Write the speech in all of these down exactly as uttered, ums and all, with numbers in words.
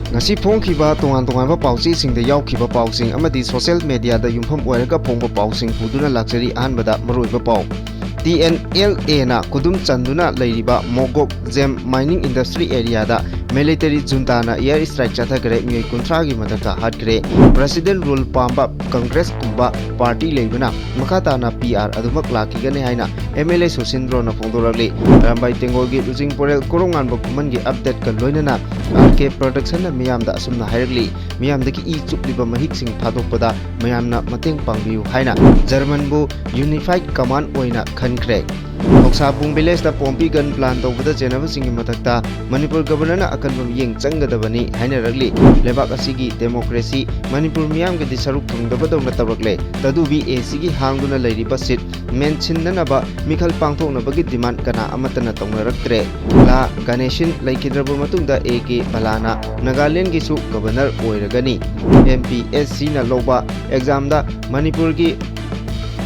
ꯉꯁꯤ ꯐꯣꯡꯈꯤꯕ ꯇꯣꯉꯥꯟ ꯇꯣꯉꯥꯟꯕ ꯄꯥꯎꯆꯦꯁꯤꯡꯗ ꯌꯥꯎꯈꯤꯕ ꯄꯥꯎꯁꯤꯡ ꯑꯃꯗꯤ social media ꯗ ꯌꯨꯝꯐꯝ ꯑꯣꯏꯔꯒ ꯐꯣꯡꯕ ꯄꯥꯎꯁꯤꯡ ꯄꯨꯗꯨꯅ ꯂꯥꯛꯆꯔꯤ꯫ ꯑꯍꯥꯟꯕꯗ ꯃꯔꯨꯑꯣꯏꯕ ꯄꯥꯎ꯫ ꯇꯤ ꯑꯦꯟ ꯑꯦꯜ ꯑꯦꯅ ꯈꯨꯗꯨꯝ ꯆꯟꯗꯨꯅ ꯂꯩꯔꯤꯕ ꯃꯣꯒꯣꯛ ꯖꯦꯝ mining industry area ꯗ military junta ꯅ air strike ꯆꯠꯊꯈ꯭ꯔꯦ꯫ ꯃꯤꯑꯣꯏ ꯀꯨꯟꯊ꯭ꯔꯥꯒꯤ ꯃꯊꯛꯇ ꯍꯥꯠꯈ꯭ꯔꯦ꯫ President rule ꯄꯥꯝꯕ Congress ꯀꯨꯝꯕ party ꯂꯩꯕꯅ ꯃꯈꯥ ꯇꯥꯅ ꯄꯤ ꯑꯥꯔ ꯑꯗꯨꯃꯛ ꯂꯥꯛꯈꯤꯒꯅꯤ ꯍꯥꯏꯅ ꯑꯦꯝ ꯑꯦꯜ ꯑꯦ ꯁꯨꯁꯤꯟꯗ꯭ꯔꯣꯅ ꯐꯣꯡꯗꯣꯔꯛꯂꯤ꯫ ꯑꯔꯥꯝꯕꯥꯏ ꯇꯦꯡꯒꯣꯜꯒꯤ ꯂꯨꯆꯤꯡ ꯄꯨꯔꯦꯜ ꯀꯣꯔꯣꯡꯉꯥꯟꯕ ꯈꯨꯃꯟꯒꯤ update ꯀ ꯂꯣꯏꯅꯅ ꯑꯥꯔ ꯀꯦ Production ꯅ ꯃꯤꯌꯥꯝꯗ ꯑꯁꯨꯝꯅ ꯍꯥꯏꯔꯛꯂꯤ, ꯃꯤꯌꯥꯝꯗꯒꯤ ꯏ ꯆꯨꯞꯂꯤꯕ ꯃꯍꯤꯛꯁꯤꯡ ꯊꯥꯗꯣꯛꯄꯗ ꯃꯌꯥꯝꯅ ꯃꯇꯦꯡ ꯄꯥꯡꯕꯤꯌꯨ ꯍꯥꯏꯅ ꯖꯔꯃꯟꯕꯨ unified command ꯑꯣꯏꯅ ꯈꯟꯈ꯭ꯔꯦ꯫ ꯅꯣꯛꯁꯥꯕꯨꯡ village ꯇ ꯄꯣꯝꯄꯤ gun plant ꯇꯧꯕꯗ ꯆꯦꯟꯅꯕꯁꯤꯡꯒꯤ ꯃꯊꯛꯇ ꯃꯅꯤꯄꯨꯔ Governor ꯅ ꯑꯀꯟꯕ ꯃꯤꯠꯌꯦꯡ ꯆꯪꯒꯗꯕꯅꯤ ꯍꯥꯏꯅꯔꯛꯂꯤ꯫ ꯂꯩꯕꯥꯛ ꯑꯁꯤꯒꯤ democracy ꯃꯅꯤꯄꯨꯔ ꯃꯤꯌꯥꯝꯒꯤꯗꯤ ꯁꯔꯨꯛ ꯊꯨꯡꯗꯕꯗꯧꯅ ꯇꯧꯔꯛꯂꯦ꯫ ꯇꯗꯨꯕꯤ ꯑꯦ ꯁꯤꯒꯤ ꯍꯥꯡꯗꯨꯅ ꯂꯩꯔꯤꯕ seat ꯃꯦꯟꯁꯤꯟꯅꯅꯕ ꯃꯤꯈꯜ ꯄꯥꯡꯊꯣꯛꯅꯕꯒꯤ demand ꯀꯅꯥ ꯑꯃꯠꯇꯅ ꯇꯧꯅꯔꯛꯇ꯭ꯔꯦ꯫ ꯂꯥ ꯒꯥꯅꯦꯁꯤꯟ ꯂꯩꯈꯤꯗ꯭ꯔꯕ ꯃꯇꯨꯡꯗ ꯑꯦ ꯀꯦ ꯕꯂꯥꯅ ꯅꯥꯒꯥꯂꯦꯟꯒꯤꯁꯨ Governor ꯑꯣꯏꯔꯒꯅꯤ꯫ ꯑꯦꯝ ꯄꯤ ꯑꯦꯁ ꯁꯤꯅ ꯂꯧꯕ exam ꯗ ꯃꯅꯤꯄꯨꯔꯒꯤ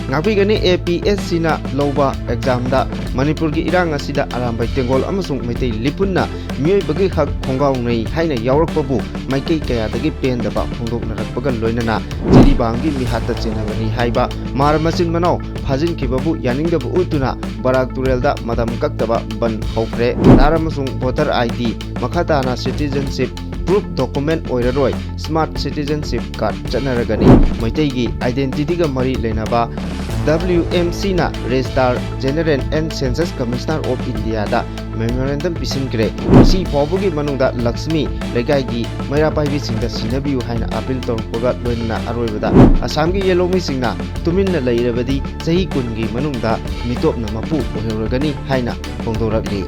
ꯉꯥꯛꯄꯤꯒꯅꯤ꯫ ꯑꯦ ꯄꯤ ꯑꯦꯁ ꯁꯤꯅ ꯂꯧꯕ exam ꯗ ꯃꯅꯤꯄꯨꯔꯒꯤ ꯏꯔꯥꯡ ꯑꯁꯤꯗ ꯑꯔꯥꯝꯕꯥꯏ ꯇꯦꯡꯒꯣꯜ ꯑꯃꯁꯨꯡ ꯃꯩꯇꯩ ꯂꯤꯄꯨꯟꯅ ꯃꯤꯑꯣꯏꯕꯒꯤ ꯍꯛ ꯈꯣꯡꯒꯥꯎꯅꯩ ꯍꯥꯏꯅ ꯌꯥꯎꯔꯛꯄꯕꯨ ꯃꯥꯏꯀꯩ ꯀꯌꯥꯗꯒꯤ ꯄꯦꯟꯗꯕ ꯐꯣꯡꯗꯣꯛꯅꯔꯛꯄꯒ ꯂꯣꯏꯅꯅ ꯖꯤꯔꯤꯕꯥꯝꯒꯤ ꯃꯤꯍꯥꯠꯇ ꯆꯦꯟꯅꯕꯅꯤ ꯍꯥꯏꯕ ꯃꯥꯔ ꯃꯆꯤꯟ ꯃꯅꯥꯎ ꯐꯥꯖꯤꯟꯈꯤꯕꯕꯨ ꯌꯥꯅꯤꯡꯗꯕ ꯎꯠꯇꯨꯅ ꯕꯔꯥꯛ ꯇꯨꯔꯦꯜꯗ ꯃꯇꯝ ꯀꯛꯇꯕ ꯕꯟ ꯍꯧꯈ꯭ꯔꯦ꯫ ꯑꯙꯥꯔ ꯑꯃꯁꯨꯡ voter I D, ꯃꯈꯥ ꯇꯥꯅ citizenship proof document ꯑꯣꯏꯔꯔꯣꯏ, smart citizenship card ꯆꯠꯅꯔꯒꯅꯤ꯫ ꯃꯩꯇꯩꯒꯤ identity ꯒ ꯃꯔꯤ ꯂꯩꯅꯕ W M C ꯅ Registrar General and Census Commissioner of India the memorandum ꯄꯤꯁꯤꯟꯈ꯭ꯔꯦ꯫ ꯉꯁꯤ ꯐꯥꯎꯕꯒꯤ ꯃꯅꯨꯡꯗ ꯂꯛꯁꯃꯤ ꯂꯩꯀꯥꯏꯒꯤ ꯃꯩꯔꯥ ꯄꯥꯏꯕꯤꯁꯤꯡꯗ ꯁꯤꯟꯅꯕꯤꯌꯨ ꯍꯥꯏꯅ appeal ꯇꯧꯔꯛꯄꯒ ꯂꯣꯏꯅꯅ ꯑꯔꯣꯏꯕꯗ ꯑꯁꯥꯝꯒꯤ ꯌꯦꯜꯍꯧꯃꯤꯁꯤꯡꯅ ꯇꯨꯃꯤꯟꯅ ꯂꯩꯔꯕꯗꯤ ꯆꯍꯤ ꯀꯨꯟꯒꯤ ꯃꯅꯨꯡꯗ ꯃꯤꯇꯣꯞꯅ ꯃꯄꯨ ꯑꯣꯏꯍꯧꯔꯒꯅꯤ ꯍꯥꯏꯅ ꯐꯣꯡꯗꯣꯔꯛꯂꯤ꯫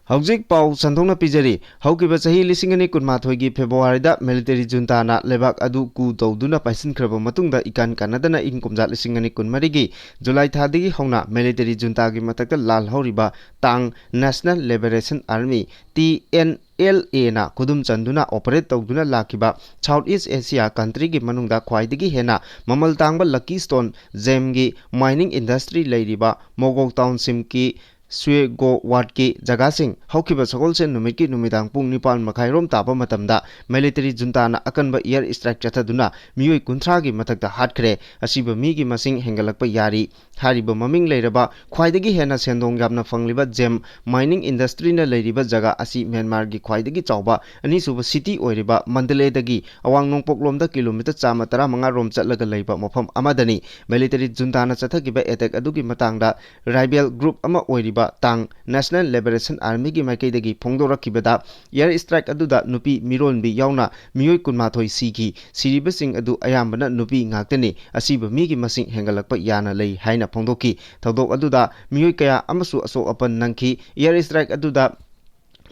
ꯍꯧꯖꯤꯛ ꯄꯥꯎ ꯁꯟꯗꯣꯛꯅ ꯄꯤꯖꯔꯤ꯫ ꯍꯧꯈꯤꯕ ꯆꯍꯤ ꯂꯤꯁꯤꯡ ꯑꯅꯤ ꯀꯨꯟꯃꯥꯊꯣꯏꯒꯤ February ꯗ military junta ꯅ ꯂꯩꯕꯥꯛ ꯑꯗꯨ coup ꯇꯧꯗꯨꯅ ꯄꯥꯏꯁꯤꯟꯈ꯭ꯔꯕ ꯃꯇꯨꯡꯗ ꯏꯀꯥꯟ ꯀꯥꯟꯅꯗꯅ ꯏꯪ ꯀꯨꯝꯖꯥ ꯂꯤꯁꯤꯡ ꯑꯅꯤ ꯀꯨꯟꯃꯔꯤꯒꯤ July ꯊꯥꯗꯒꯤ ꯍꯧꯅ military junta ꯒꯤ ꯃꯊꯛꯇ ꯂꯥꯜꯍꯧꯔꯤꯕ Ta'ang National Liberation Army, T N L A ꯅ ꯈꯨꯗꯨꯝ ꯆꯟꯗꯨꯅ operate ꯇꯧꯗꯨꯅ ꯂꯥꯛꯈꯤꯕ South East Asia country ꯒꯤ ꯃꯅꯨꯡꯗ ꯈ꯭ꯋꯥꯏꯗꯒꯤ ꯍꯦꯟꯅ ꯃꯃꯜ ꯇꯥꯡꯕ lucky stone gem ꯒꯤ mining industry ꯂꯩꯔꯤꯕ ꯃꯣꯒꯣꯛ township ꯀꯤ ꯁꯨꯌꯦꯒꯣ ꯋꯥꯔꯗꯀꯤ ꯖꯒꯥꯁꯤꯡ ꯍꯧꯈꯤꯕ ꯁꯒꯣꯜꯁꯦꯟ ꯅꯨꯃꯤꯠꯀꯤ ꯅꯨꯃꯤꯗꯥꯡ ꯄꯨꯡ ꯅꯤꯄꯥꯟ ꯃꯈꯥꯏꯔꯣꯝ ꯇꯥꯕ ꯃꯇꯝꯗ ꯃꯤꯂꯤꯇꯔꯤ ꯖꯨꯟꯇꯥꯅ ꯑꯀꯟꯕ ꯏꯌꯔ ꯁ꯭ꯇ꯭ꯔꯥꯏꯛ ꯆꯠꯊꯗꯨꯅ ꯃꯤꯑꯣꯏ ꯀꯨꯟꯊ꯭ꯔꯥꯒꯤ ꯃꯊꯛꯇ ꯍꯥꯠꯈ꯭ꯔꯦ꯫ ꯑꯁꯤꯕ ꯃꯤꯒꯤ ꯃꯁꯤꯡ ꯍꯦꯟꯒꯠꯂꯛꯄ ꯌꯥꯔꯤ꯫ ꯍꯥꯏꯔꯤꯕ ꯃꯃꯤꯡ ꯂꯩꯔꯕ, ꯈ꯭ꯋꯥꯏꯗꯒꯤ ꯍꯦꯟꯅ ꯁꯦꯟꯗꯣꯡ ꯌꯥꯝꯅ ꯐꯪꯂꯤꯕ ꯖꯦꯝ ꯃꯥꯏꯅꯤꯡ ꯏꯟꯗꯁꯇ꯭ꯔꯤꯅ ꯂꯩꯔꯤꯕ ꯖꯒꯥ ꯑꯁꯤ ꯃ꯭ꯌꯥꯟꯃꯥꯔꯒꯤ ꯈ꯭ꯋꯥꯏꯗꯒꯤ ꯆꯥꯎꯕ ꯑꯅꯤꯁꯨꯕ ꯁꯤꯇꯤ ꯑꯣꯏꯔꯤꯕ ꯃꯟꯗꯂꯦꯗꯒꯤ ꯑꯋꯥꯡ ꯅꯣꯡꯄꯣꯛꯂꯣꯝꯗ ꯀꯤꯂꯣꯃꯤꯇꯔ ꯆꯥꯝꯃ ꯇꯔꯥꯃꯉꯥ ꯔꯣꯝ ꯆꯠꯂꯒ ꯂꯩꯕ ꯃꯐꯝ ꯑꯃꯗꯅꯤ꯫ ꯃꯤꯂꯤꯇꯔꯤ ꯖꯨꯟꯇꯥꯅ ꯆꯠꯊꯈꯤꯕ ꯑꯦꯇꯦꯛ ꯑꯗꯨꯒꯤ ꯃꯇꯥꯡꯗ ꯔꯥꯏꯕꯦꯜ ꯒ꯭ꯔꯨꯞ ꯑꯃ ꯑꯣꯏꯔꯤꯕ ꯇꯥꯡ ꯅꯦꯁꯅꯦꯜ ꯂꯤꯕꯔꯦꯁꯟ ꯑꯥꯔꯃꯤꯒꯤ ꯃꯥꯏꯀꯩꯗꯒꯤ ꯐꯣꯡꯗꯣꯔꯛꯈꯤꯕꯗ, ꯏꯌꯔ ꯁ꯭ꯇ꯭ꯔꯥꯏꯛ ꯑꯗꯨꯗ ꯅꯨꯄꯤ ꯃꯤꯔꯣꯟꯕꯤ ꯌꯥꯎꯅ ꯃꯤꯑꯣꯏ ꯀꯨꯟꯃꯥꯊꯣꯏ ꯁꯤꯈꯤ꯫ ꯁꯤꯔꯤꯕꯁꯤꯡ ꯑꯗꯨ ꯑꯌꯥꯝꯕꯅ ꯅꯨꯄꯤ ꯉꯥꯛꯇꯅꯤ꯫ ꯑꯁꯤꯕ ꯃꯤꯒꯤ ꯃꯁꯤꯡ ꯍꯦꯟꯒꯠꯂꯛꯄ ꯌꯥꯅ ꯂꯩ ꯍꯥꯏꯅ ꯐꯣꯡꯗꯣꯛꯈꯤ꯫ ꯊꯧꯗꯣꯛ ꯑꯗꯨꯗ ꯃꯤꯑꯣꯏ ꯀꯌꯥ ꯑꯃꯁꯨ ꯑꯁꯣꯛ ꯑꯄꯟ ꯅꯪꯈꯤ꯫ ꯏꯌꯔ ꯁ꯭ꯇ꯭ꯔꯥꯏꯛ ꯑꯗꯨꯗ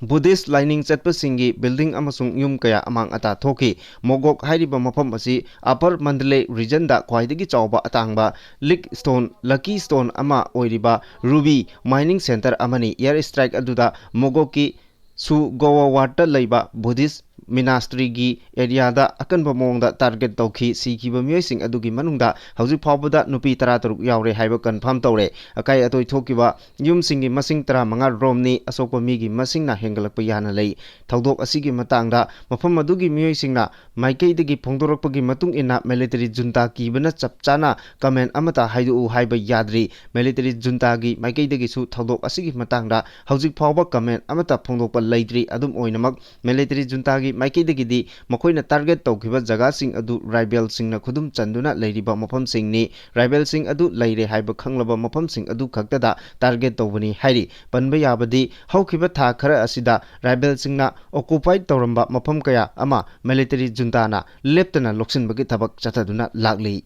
ꯕꯨꯙꯤꯁ ꯂꯥꯏꯅꯤꯡ ꯆꯠꯄꯁꯤꯡꯒꯤ ꯕꯤꯜꯗꯤꯡ ꯑꯃꯁꯨꯡ ꯌꯨꯝ ꯀꯌꯥ ꯑꯃꯥꯡ ꯑꯇꯥ ꯊꯣꯛꯈꯤ꯫ ꯃꯣꯒꯣꯛ ꯍꯥꯏꯔꯤꯕ ꯃꯐꯝ ꯑꯁꯤ ꯑꯄꯔ ꯃꯟꯗꯂꯦ ꯔꯤꯖꯟꯗ ꯈ꯭ꯋꯥꯏꯗꯒꯤ ꯆꯥꯎꯕ ꯑꯇꯥꯡꯕ ꯂꯤꯛ ꯁ꯭ꯇꯣꯟ, ꯂꯀꯤ ꯁ꯭ꯇꯣꯟ ꯑꯃ ꯑꯣꯏꯔꯤꯕ ꯔꯨꯕꯤ ꯃꯥꯏꯅꯤꯡ ꯁꯦꯟꯇꯔ ꯑꯃꯅꯤ꯫ ꯏꯌꯔ ꯁ꯭ꯇ꯭ꯔꯥꯏꯛ ꯑꯗꯨꯗ ꯃꯣꯒꯣꯛꯀꯤ ꯁꯨ ꯒꯣꯋꯥ ꯋꯥꯔꯗꯇ ꯂꯩꯕ ꯕꯨꯙꯤꯁ ꯃꯤꯅꯥꯁꯇ꯭ꯔꯤꯒꯤ ꯑꯦꯔꯤꯌꯥꯗ ꯑꯀꯟꯕ ꯃꯑꯣꯡꯗ ꯇꯥꯔꯒꯦꯠ ꯇꯧꯈꯤ꯫ ꯁꯤꯈꯤꯕ ꯃꯤꯑꯣꯏꯁꯤꯡ ꯑꯗꯨꯒꯤ ꯃꯅꯨꯡꯗ ꯍꯧꯖꯤꯛ ꯐꯥꯎꯕꯗ ꯅꯨꯄꯤ ꯇꯔꯥꯇꯔꯨꯛ ꯌꯥꯎꯔꯦ ꯍꯥꯏꯕ ꯀꯟꯐꯥꯔꯝ ꯇꯧꯔꯦ꯫ ꯑꯀꯥꯏ ꯑꯇꯣꯏ ꯊꯣꯛꯈꯤꯕ ꯌꯨꯝꯁꯤꯡꯒꯤ ꯃꯁꯤꯡ ꯇꯔꯥꯃꯉꯥ ꯔꯣꯝꯅꯤ꯫ ꯑꯁꯣꯛꯄ ꯃꯤꯒꯤ ꯃꯁꯤꯡꯅ ꯍꯦꯟꯒꯠꯂꯛꯄ ꯌꯥꯅ ꯂꯩ꯫ ꯊꯧꯗꯣꯛ ꯑꯁꯤꯒꯤ ꯃꯇꯥꯡꯗ ꯃꯐꯝ ꯑꯗꯨꯒꯤ ꯃꯤꯑꯣꯏꯁꯤꯡꯅ ꯃꯥꯏꯀꯩꯗꯒꯤ ꯐꯣꯡꯗꯣꯔꯛꯄꯒꯤ ꯃꯇꯨꯡ ꯏꯟꯅ, ꯃꯤꯂꯤꯇꯔꯤ ꯖꯨꯟꯇꯥ ꯀꯤꯕꯅ ꯆꯞ ꯆꯥꯅ ꯀꯃꯦꯟ ꯑꯃꯠꯇ ꯍꯥꯏꯗꯣꯛꯎ ꯍꯥꯏꯕ ꯌꯥꯗ꯭ꯔꯤ꯫ ꯃꯤꯂꯤꯇꯔꯤ ꯖꯨꯟꯇꯥꯒꯤ ꯃꯥꯏꯀꯩꯗꯒꯤꯁꯨ ꯊꯧꯗꯣꯛ ꯑꯁꯤꯒꯤ ꯃꯇꯥꯡꯗ ꯍꯧꯖꯤꯛ ꯐꯥꯎꯕ ꯀꯃꯦꯟ ꯑꯃꯠꯇ ꯐꯣꯡꯗꯣꯛꯄ ꯂꯩꯇ꯭ꯔꯤ꯫ ꯑꯗꯨꯝ ꯑꯣꯏꯅꯃꯛ, ꯃꯤꯂꯤꯇꯔꯤ ꯖꯨꯟꯇꯥꯒꯤ ꯃꯥꯏꯀꯩꯗꯒꯤꯗꯤ ꯃꯈꯣꯏꯅ ꯇꯥꯔꯒꯦꯠ ꯇꯧꯈꯤꯕ ꯖꯒꯥꯁꯤꯡ ꯑꯗꯨ ꯔꯥꯏꯕꯦꯜꯁꯤꯡꯅ ꯈꯨꯗꯨꯝ ꯆꯟꯗꯨꯅ ꯂꯩꯔꯤꯕ ꯃꯐꯝꯁꯤꯡꯅꯤ꯫ ꯔꯥꯏꯕꯦꯜꯁꯤꯡ ꯑꯗꯨ ꯂꯩꯔꯦ ꯍꯥꯏꯕ ꯈꯪꯂꯕ ꯃꯐꯝꯁꯤꯡ ꯑꯗꯨ ꯈꯛꯇꯗ ꯇꯥꯔꯒꯦꯠ ꯇꯧꯕꯅꯤ ꯍꯥꯏꯔꯤ꯫ ꯄꯟꯕ ꯌꯥꯕꯗꯤ, ꯍꯧꯈꯤꯕ ꯊꯥ ꯈꯔ ꯑꯁꯤꯗ ꯔꯥꯏꯕꯦꯜꯁꯤꯡꯅ ꯑꯣꯀꯨꯄꯥꯏ ꯇꯧꯔꯝꯕ ꯃꯐꯝ ꯀꯌꯥ ꯑꯃ ꯃꯤꯂꯤꯇꯔꯤ ꯖꯨꯟꯇꯥꯅ ꯂꯦꯞꯇꯅ ꯂꯧꯁꯤꯟꯕꯒꯤ ꯊꯕꯛ ꯆꯠꯊꯗꯨꯅ ꯂꯥꯛꯂꯤ꯫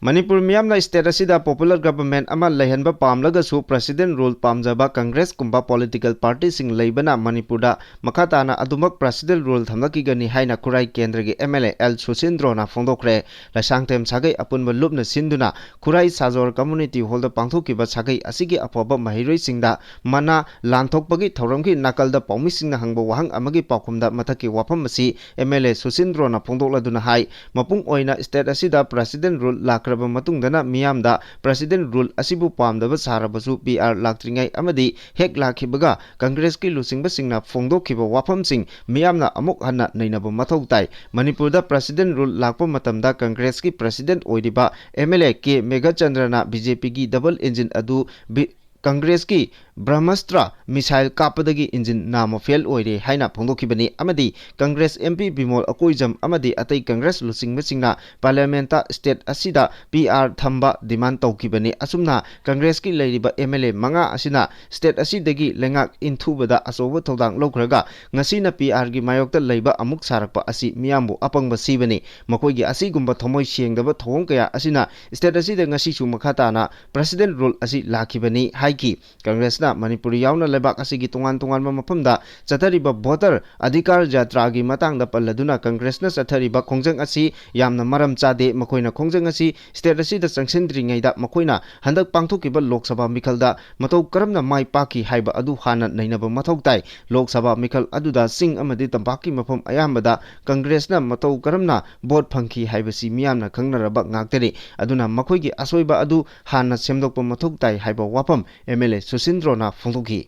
ꯃꯅꯤꯄꯨꯔ ꯃꯤꯌꯥꯝꯅ ꯁ꯭ꯇꯦꯠ ꯑꯁꯤꯗ ꯄꯣꯄꯨꯂꯔ ꯒꯚꯔꯟꯃꯦꯟꯠ ꯑꯃ ꯂꯩꯍꯟꯕ ꯄꯥꯝꯂꯒꯁꯨ ꯄ꯭ꯔꯁꯤꯗꯦꯟ ꯔꯨꯜ ꯄꯥꯝꯖꯕ ꯀꯪꯒ꯭ꯔꯦꯁꯀꯨꯝꯕ ꯄꯣꯂꯤꯇꯤꯀꯦꯜ ꯄꯥꯔꯇꯤꯁꯤꯡ ꯂꯩꯕꯅ ꯃꯅꯤꯄꯨꯔꯗ ꯃꯈꯥ ꯇꯥꯅ ꯑꯗꯨꯃꯛ ꯄ꯭ꯔꯁꯤꯗꯦꯟ ꯔꯨꯜ ꯊꯝꯂꯛꯈꯤꯒꯅꯤ ꯍꯥꯏꯅ ꯈꯨꯔꯥꯏ ꯀꯦꯟꯗ꯭ꯔꯒꯤ ꯑꯦꯝ ꯑꯦꯜ ꯑꯦ ꯑꯦꯜ ꯁꯨꯁꯤꯟꯗ꯭ꯔꯣꯅ ꯐꯣꯡꯗꯣꯛꯈ꯭ꯔꯦ꯫ ꯂꯩꯁꯥꯡꯊꯦꯝ ꯁꯥꯒꯩ ꯑꯄꯨꯟꯕ ꯂꯨꯞꯅ ꯁꯤꯟꯗꯨꯅ ꯈꯨꯔꯥꯏ ꯁꯥꯖꯣꯔ ꯀꯝꯃꯨꯅꯤꯇꯤ ꯍꯣꯜꯗ ꯄꯥꯡꯊꯣꯛꯈꯤꯕ ꯁꯥꯒꯩ ꯑꯁꯤꯒꯤ ꯑꯐꯕ ꯃꯍꯩꯔꯣꯏꯁꯤꯡꯗ ꯃꯅꯥ ꯂꯥꯟꯊꯣꯛꯄꯒꯤ ꯊꯧꯔꯝꯒꯤ ꯅꯥꯀꯜꯗ ꯄꯥꯎꯃꯤꯁꯤꯡꯅ ꯍꯪꯕ ꯋꯥꯍꯪ ꯑꯃꯒꯤ ꯄꯥꯎꯈꯨꯝꯗ ꯃꯊꯛꯀꯤ ꯋꯥꯐꯝ ꯑꯁꯤ ꯑꯦꯝ ꯑꯦꯜ ꯑꯦ ꯁꯨꯁꯤꯟꯗ꯭ꯔꯣꯅ ꯐꯣꯡꯗꯣꯛꯂꯗꯨꯅ ꯍꯥꯏ, ꯃꯄꯨꯡ ꯑꯣꯏꯅ ꯁ꯭ꯇꯦꯠ ꯑꯁꯤꯗ ꯄ꯭ꯔꯁꯤꯗꯦꯟ ꯔꯨꯜ ꯂꯥꯛꯈ꯭ꯔꯕ ꯃꯇꯨꯡꯗꯅ ꯃꯤꯌꯥꯝꯗ President Rule ꯑꯁꯤꯕꯨ ꯄꯥꯝꯗꯕ ꯁꯥꯔꯕꯁꯨ P R ꯂꯥꯛꯇ꯭ꯔꯤꯉꯩ ꯑꯃꯗꯤ ꯍꯦꯛ ꯂꯥꯛꯈꯤꯕꯒ ꯀꯪꯒ꯭ꯔꯦꯁꯀꯤ ꯂꯨꯆꯤꯡꯕꯁꯤꯡꯅ ꯐꯣꯡꯗꯣꯛꯈꯤꯕ ꯋꯥꯐꯝꯁꯤꯡ ꯃꯤꯌꯥꯝꯅ ꯑꯃꯨꯛ ꯍꯟꯅ ꯅꯩꯅꯕ ꯃꯊꯧ ꯇꯥꯏ꯫ ꯃꯅꯤꯄꯨꯔꯗ President Rule ꯂꯥꯛꯄ ꯃꯇꯝꯗ ꯀꯪꯒ꯭ꯔꯦꯁꯀꯤ President ꯑꯣꯏꯔꯤꯕ M L A K ꯃꯦꯘꯆꯟꯗ꯭ꯔꯅ B J P ꯒꯤ double engine ꯑꯗꯨ ꯕꯤ-, ꯀꯪꯒ꯭ꯔꯦꯁꯀꯤ Brahmastra missile ꯀꯥꯞꯄꯗꯒꯤ engine ꯅꯥꯝꯃ fail ꯑꯣꯏꯔꯦ ꯍꯥꯏꯅ ꯐꯣꯡꯗꯣꯛꯈꯤꯕꯅꯤ ꯑꯃꯗꯤ ꯀꯪꯒ꯭ꯔꯦꯁ M P ꯕꯤꯃꯣꯜ ꯑꯀꯣꯏꯖꯝ ꯑꯃꯗꯤ ꯑꯇꯩ ꯀꯪꯒ꯭ꯔꯦꯁ ꯂꯨꯆꯤꯡꯕꯁꯤꯡꯅ Parliament ꯇ state ꯑꯁꯤꯗ P R ꯊꯝꯕ demand ꯇꯧꯈꯤꯕꯅꯤ꯫ ꯑꯁꯨꯝꯅ ꯀꯪꯒ꯭ꯔꯦꯁꯀꯤ ꯂꯩꯔꯤꯕ M L A ꯃꯉꯥ ꯑꯁꯤꯅ state ꯑꯁꯤꯗꯒꯤ ꯂꯩꯉꯥꯛ ꯏꯟꯊꯨꯕꯗ ꯑꯆꯧꯕ ꯊꯧꯗꯥꯡ ꯂꯧꯈ꯭ꯔꯒ ꯉꯁꯤꯅ P R ꯒꯤ ꯃꯥꯌꯣꯛꯇ ꯂꯩꯕ ꯑꯃꯨꯛ ꯁꯥꯔꯛꯄ ꯑꯁꯤ ꯃꯤꯌꯥꯝꯕꯨ ꯑꯄꯪꯕ ꯁꯤꯕꯅꯤ꯫ ꯃꯈꯣꯏꯒꯤ ꯑꯁꯤꯒꯨꯝꯕ ꯊꯃꯣꯏ ꯁꯦꯡꯗꯕ ꯊꯧꯑꯣꯡ ꯀꯌꯥ ꯑꯁꯤꯅ state ꯑꯁꯤꯗ ꯉꯁꯤꯁꯨ ꯃꯈꯥ ꯇꯥꯅ President Rule ꯑꯁꯤ ꯂꯥꯛꯈꯤꯕꯅꯤ ꯍꯥꯏꯈꯤ꯫ ꯀꯪꯒ꯭ꯔꯦꯁꯅ ꯃꯅꯤꯄꯨꯔ ꯌꯥꯎꯅ ꯂꯩꯕꯥꯛ ꯑꯁꯤꯒꯤ ꯇꯣꯉꯥꯟ ꯇꯣꯉꯥꯟꯕ ꯃꯐꯝꯗ ꯆꯠꯊꯔꯤꯕ Voter Adhikar Yatra ꯒꯤ ꯃꯇꯥꯡꯗ ꯄꯜꯂꯗꯨꯅ ꯀꯪꯒ꯭ꯔꯦꯁꯅ ꯆꯠꯊꯔꯤꯕ ꯈꯣꯡꯖꯪ ꯑꯁꯤ ꯌꯥꯝꯅ ꯃꯔꯝ ꯆꯥꯗꯦ꯫ ꯃꯈꯣꯏꯅ ꯈꯣꯡꯖꯪ ꯑꯁꯤ state ꯑꯁꯤꯗ ꯆꯪꯁꯤꯟꯗ꯭ꯔꯤꯉꯩꯗ ꯃꯈꯣꯏꯅ ꯍꯟꯗꯛ ꯄꯥꯡꯊꯣꯛꯈꯤꯕ ꯂꯣꯛ ꯁꯚꯥ ꯃꯤꯈꯜꯗ ꯃꯇꯧ ꯀꯔꯝꯅ ꯃꯥꯏ ꯄꯥꯛꯈꯤ ꯍꯥꯏꯕ ꯑꯗꯨ ꯍꯥꯟꯅ ꯅꯩꯅꯕ ꯃꯊꯧ ꯇꯥꯏ꯫ ꯂꯣꯛ ꯁꯚꯥ ꯃꯤꯈꯜ ꯑꯗꯨꯗ ꯆꯤꯡ ꯑꯃꯗꯤ ꯇꯝꯄꯥꯛꯀꯤ ꯃꯐꯝ ꯑꯌꯥꯝꯕꯗ ꯀꯪꯒ꯭ꯔꯦꯁꯅ ꯃꯇꯧ ꯀꯔꯝꯅ vote ꯐꯪꯈꯤ ꯍꯥꯏꯕꯁꯤ ꯃꯤꯌꯥꯝꯅ ꯈꯪꯅꯔꯕ ꯉꯥꯛꯇꯅꯤ꯫ ꯑꯗꯨꯅ ꯃꯈꯣꯏꯒꯤ ꯑꯁꯣꯏꯕ ꯑꯗꯨ ꯍꯥꯟꯅ ꯁꯦꯝꯗꯣꯛꯄ ꯃꯊꯧ ꯇꯥꯏ ꯍꯥꯏꯕ ꯋꯥꯐꯝ M L A ꯁꯨꯁꯤꯟꯗ꯭ꯔꯣꯅ ꯐꯣꯡꯗꯣꯛꯈꯤ꯫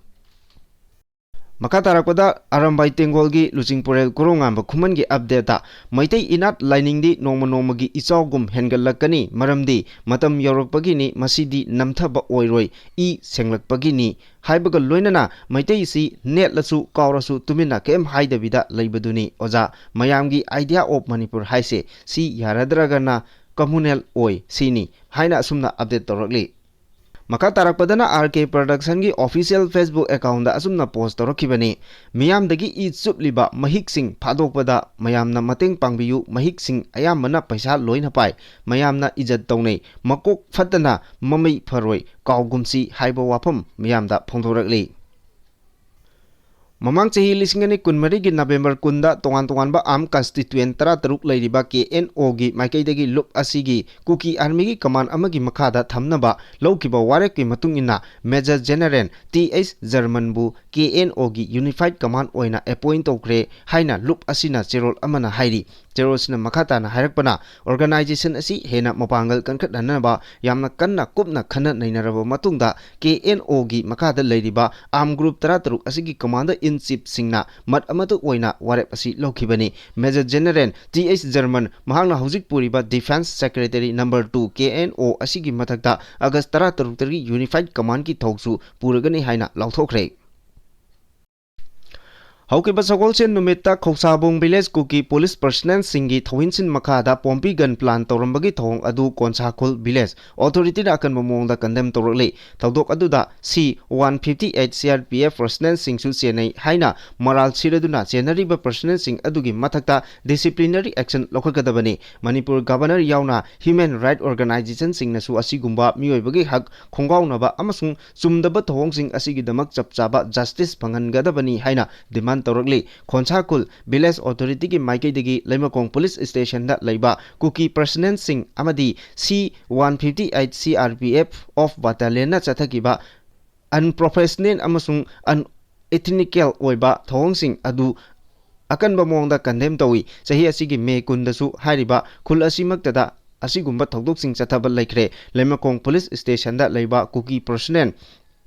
ꯃꯈꯥ ꯇꯥꯔꯛꯄꯗ ꯑꯔꯝꯕꯥꯏ ꯇꯦꯡꯒꯣꯜꯒꯤ ꯂꯨꯆꯤꯡꯄꯨꯔꯦꯜ ꯀꯣꯔꯧꯉꯥꯟꯕ ꯈꯨꯃꯟꯒꯤ update ꯇ ꯃꯩꯇꯩ ꯏꯅꯥꯠ ꯂꯥꯏꯅꯤꯡꯗꯤ ꯅꯣꯡꯃ ꯅꯣꯡꯃꯒꯤ ꯏꯆꯥꯎꯒꯨꯝ ꯍꯦꯟꯒꯠꯂꯛꯀꯅꯤ, ꯃꯔꯝꯗꯤ ꯃꯇꯝ ꯌꯧꯔꯛꯄꯒꯤꯅꯤ, ꯃꯁꯤꯗꯤ ꯅꯝꯊꯕ ꯑꯣꯏꯔꯣꯏ, ꯏ ꯁꯦꯡꯂꯛꯄꯒꯤꯅꯤ ꯍꯥꯏꯕꯒ ꯂꯣꯏꯅꯅ ꯃꯩꯇꯩꯁꯤ ꯅꯦꯠꯂꯁꯨ ꯀꯥꯎꯔꯁꯨ ꯇꯨꯃꯤꯟꯅ ꯀꯩꯝ ꯍꯥꯏꯗꯕꯤꯗ ꯂꯩꯕꯗꯨꯅꯤ ꯑꯣꯖꯥ꯫ ꯃꯌꯥꯝꯒꯤ idea of ꯃꯅꯤꯄꯨꯔ ꯍꯥꯏꯁꯦ ꯁꯤ ꯌꯥꯔꯗ꯭ꯔꯒꯅ communal ꯑꯣꯏ ꯁꯤꯅꯤ ꯍꯥꯏꯅ ꯑꯁꯨꯝꯅ update ꯇꯧꯔꯛꯂꯤ꯫ ꯃꯈꯥ ꯇꯥꯔꯛꯄꯗꯅ R K Production ꯒꯤ official Facebook account ꯗ ꯑꯁꯨꯝꯅ post ꯇꯧꯔꯛꯈꯤꯕꯅꯤ, "ꯃꯤꯌꯥꯝꯗꯒꯤ ꯏ ꯆꯨꯞꯂꯤꯕ ꯃꯍꯤꯛꯁꯤꯡ ꯐꯥꯗꯣꯛꯄꯗ ꯃꯌꯥꯝꯅ ꯃꯇꯦꯡ ꯄꯥꯡꯕꯤꯌꯨ, ꯃꯍꯤꯛꯁꯤꯡ ꯑꯌꯥꯝꯕꯅ ꯄꯩꯁꯥ ꯂꯣꯏꯅ ꯄꯥꯏ, ꯃꯌꯥꯝꯅ ꯏꯖꯠ ꯇꯧꯅꯩ, ꯃꯀꯣꯛ ꯐꯠꯇꯅ ꯃꯃꯩ ꯐꯔꯣꯏ, ꯀꯥꯎꯒꯨꯝꯁꯤ" ꯍꯥꯏꯕ ꯋꯥꯐꯝ ꯃꯤꯌꯥꯝꯗ ꯐꯣꯡꯗꯣꯔꯛꯂꯤ꯫ ꯃꯃꯥꯡ ꯆꯍꯤ ꯂꯤꯁꯤꯡ ꯑꯅꯤ ꯀꯨꯟꯃꯔꯤꯒꯤ November ꯀꯨꯟꯗ ꯇꯣꯉꯥꯟ ꯇꯣꯉꯥꯟꯕ arm constituent ꯇꯔꯥꯇꯔꯨꯛ ꯂꯩꯔꯤꯕ K N O ꯒꯤ ꯃꯥꯏꯀꯩꯗꯒꯤ ꯂꯨꯞ ꯑꯁꯤꯒꯤ ꯀꯨꯀꯤ army ꯒꯤ command ꯑꯃꯒꯤ ꯃꯈꯥꯗ ꯊꯝꯅꯕ ꯂꯧꯈꯤꯕ ꯋꯥꯔꯦꯞꯀꯤ ꯃꯇꯨꯡ ꯏꯟꯅ Major General T H ꯖꯔꯃꯟꯕꯨ K N O ꯒꯤ Unified Command ꯑꯣꯏꯅ appoint ꯇꯧꯈ꯭ꯔꯦ ꯍꯥꯏꯅ ꯂꯨꯞ ꯑꯁꯤꯅ ꯆꯦꯔꯣꯜ ꯑꯃꯅ ꯍꯥꯏꯔꯤ꯫ ꯇꯦꯔꯣꯁꯤꯅ ꯃꯈꯥ ꯇꯥꯅ ꯍꯥꯏꯔꯛꯄꯅ, organization ꯑꯁꯤ ꯍꯦꯟꯅ ꯃꯄꯥꯡꯒꯜ ꯀꯟꯈꯠꯍꯟꯅꯕ ꯌꯥꯝꯅ ꯀꯟꯅ ꯀꯨꯞꯅ ꯈꯟꯅ ꯅꯩꯅꯔꯕ ꯃꯇꯨꯡꯗ, K N O ꯒꯤ ꯃꯈꯥꯗ ꯂꯩꯔꯤꯕ arm group ꯇꯔꯥꯇꯔꯨꯛ ꯑꯁꯤꯒꯤ commander in chief ꯁꯤꯡꯅ ꯃꯠ ꯑꯃꯇ ꯑꯣꯏꯅ ꯋꯥꯔꯦꯞ ꯑꯁꯤ ꯂꯧꯈꯤꯕꯅꯤ꯫ Major General T H German, ꯃꯍꯥꯛꯅ ꯍꯧꯖꯤꯛ ꯄꯨꯔꯤꯕ Defense Secretary number two K N O ꯑꯁꯤꯒꯤ ꯃꯊꯛꯇ August ꯇꯔꯥꯇꯔꯨꯛꯇꯒꯤ Unified Command ꯀꯤ ꯊꯧꯁꯨ ꯄꯨꯔꯒꯅꯤ ꯍꯥꯏꯅ ꯂꯥꯎꯊꯣꯛꯈ꯭ꯔꯦ꯫ ꯍꯧꯈꯤꯕ ꯁꯒꯣꯜꯁꯦꯟ ꯅꯨꯃꯤꯠꯇ ꯈꯧꯁꯥꯕꯨꯡ village ꯀꯨꯀꯤ police personnel ꯁꯤꯡꯒꯤ ꯊꯧꯍꯤꯟꯁꯤꯟ ꯃꯈꯥꯗ ꯄꯣꯝꯄꯤ gun plant ꯇꯧꯔꯝꯕꯒꯤ ꯊꯧꯑꯣꯡ ꯑꯗꯨ ꯀꯣꯟꯁꯥꯈꯨꯜ village authority ꯅ ꯑꯀꯟꯕ ꯃꯑꯣꯡꯗ condemn ꯇꯧꯔꯛꯂꯤ꯫ ꯊꯧꯗꯣꯛ ꯑꯗꯨꯗ C one fifty eight C R P F personnel ꯁꯤꯡꯁꯨ ꯆꯦꯟꯅꯩ ꯍꯥꯏꯅ ꯃꯔꯥꯜ ꯁꯤꯔꯗꯨꯅ ꯆꯦꯟꯅꯔꯤꯕ personnel ꯁꯤꯡ ꯑꯗꯨꯒꯤ ꯃꯊꯛꯇ disciplinary action ꯂꯧꯈꯠꯀꯗꯕꯅꯤ꯫ ꯃꯅꯤꯄꯨꯔ Governor ꯌꯥꯎꯅ human right organization ꯁꯤꯡꯅꯁꯨ ꯑꯁꯤꯒꯨꯝꯕ ꯃꯤꯑꯣꯏꯕꯒꯤ ꯍꯛ ꯈꯣꯡꯒꯥꯎꯅꯕ ꯑꯃꯁꯨꯡ ꯆꯨꯝꯗꯕ ꯊꯧꯑꯣꯡꯁꯤꯡ ꯑꯁꯤꯒꯤꯗꯃꯛ ꯆꯞ ꯆꯥꯕ justice ꯐꯪꯍꯟꯒꯗꯕꯅꯤ ꯍꯥꯏꯅ demand ꯇꯧꯔꯛꯂꯤ꯫ ꯈꯣꯟꯁꯥꯈꯨꯜ village authority ꯒꯤ ꯃꯥꯏꯀꯩꯗꯒꯤ ꯂꯩꯃꯈꯣꯡ police station ꯗ ꯂꯩꯕ ꯀꯨꯀꯤ personnel ꯁꯤꯡ ꯑꯃꯗꯤ C one fifty eight C R P F of battalion ꯅ ꯆꯠꯊꯈꯤꯕ unprofessional ꯑꯃꯁꯨꯡ unethnical ꯑꯣꯏꯕ ꯊꯧꯑꯣꯡꯁꯤꯡ ꯑꯗꯨ ꯑꯀꯟꯕ ꯃꯑꯣꯡꯗ condemn ꯇꯧꯏ꯫ ꯆꯍꯤ ꯑꯁꯤꯒꯤ ꯃꯦ ꯀꯨꯟꯗꯁꯨ ꯍꯥꯏꯔꯤꯕ ꯈꯨꯜ ꯑꯁꯤꯃꯛꯇꯗ ꯑꯁꯤꯒꯨꯝꯕ ꯊꯧꯗꯣꯛꯁꯤꯡ ꯆꯠꯊꯕ ꯂꯩꯈ꯭ꯔꯦ꯫ ꯂꯩꯃꯈꯣꯡ police station ꯗ ꯂꯩꯕ ꯀꯨꯀꯤ personnel,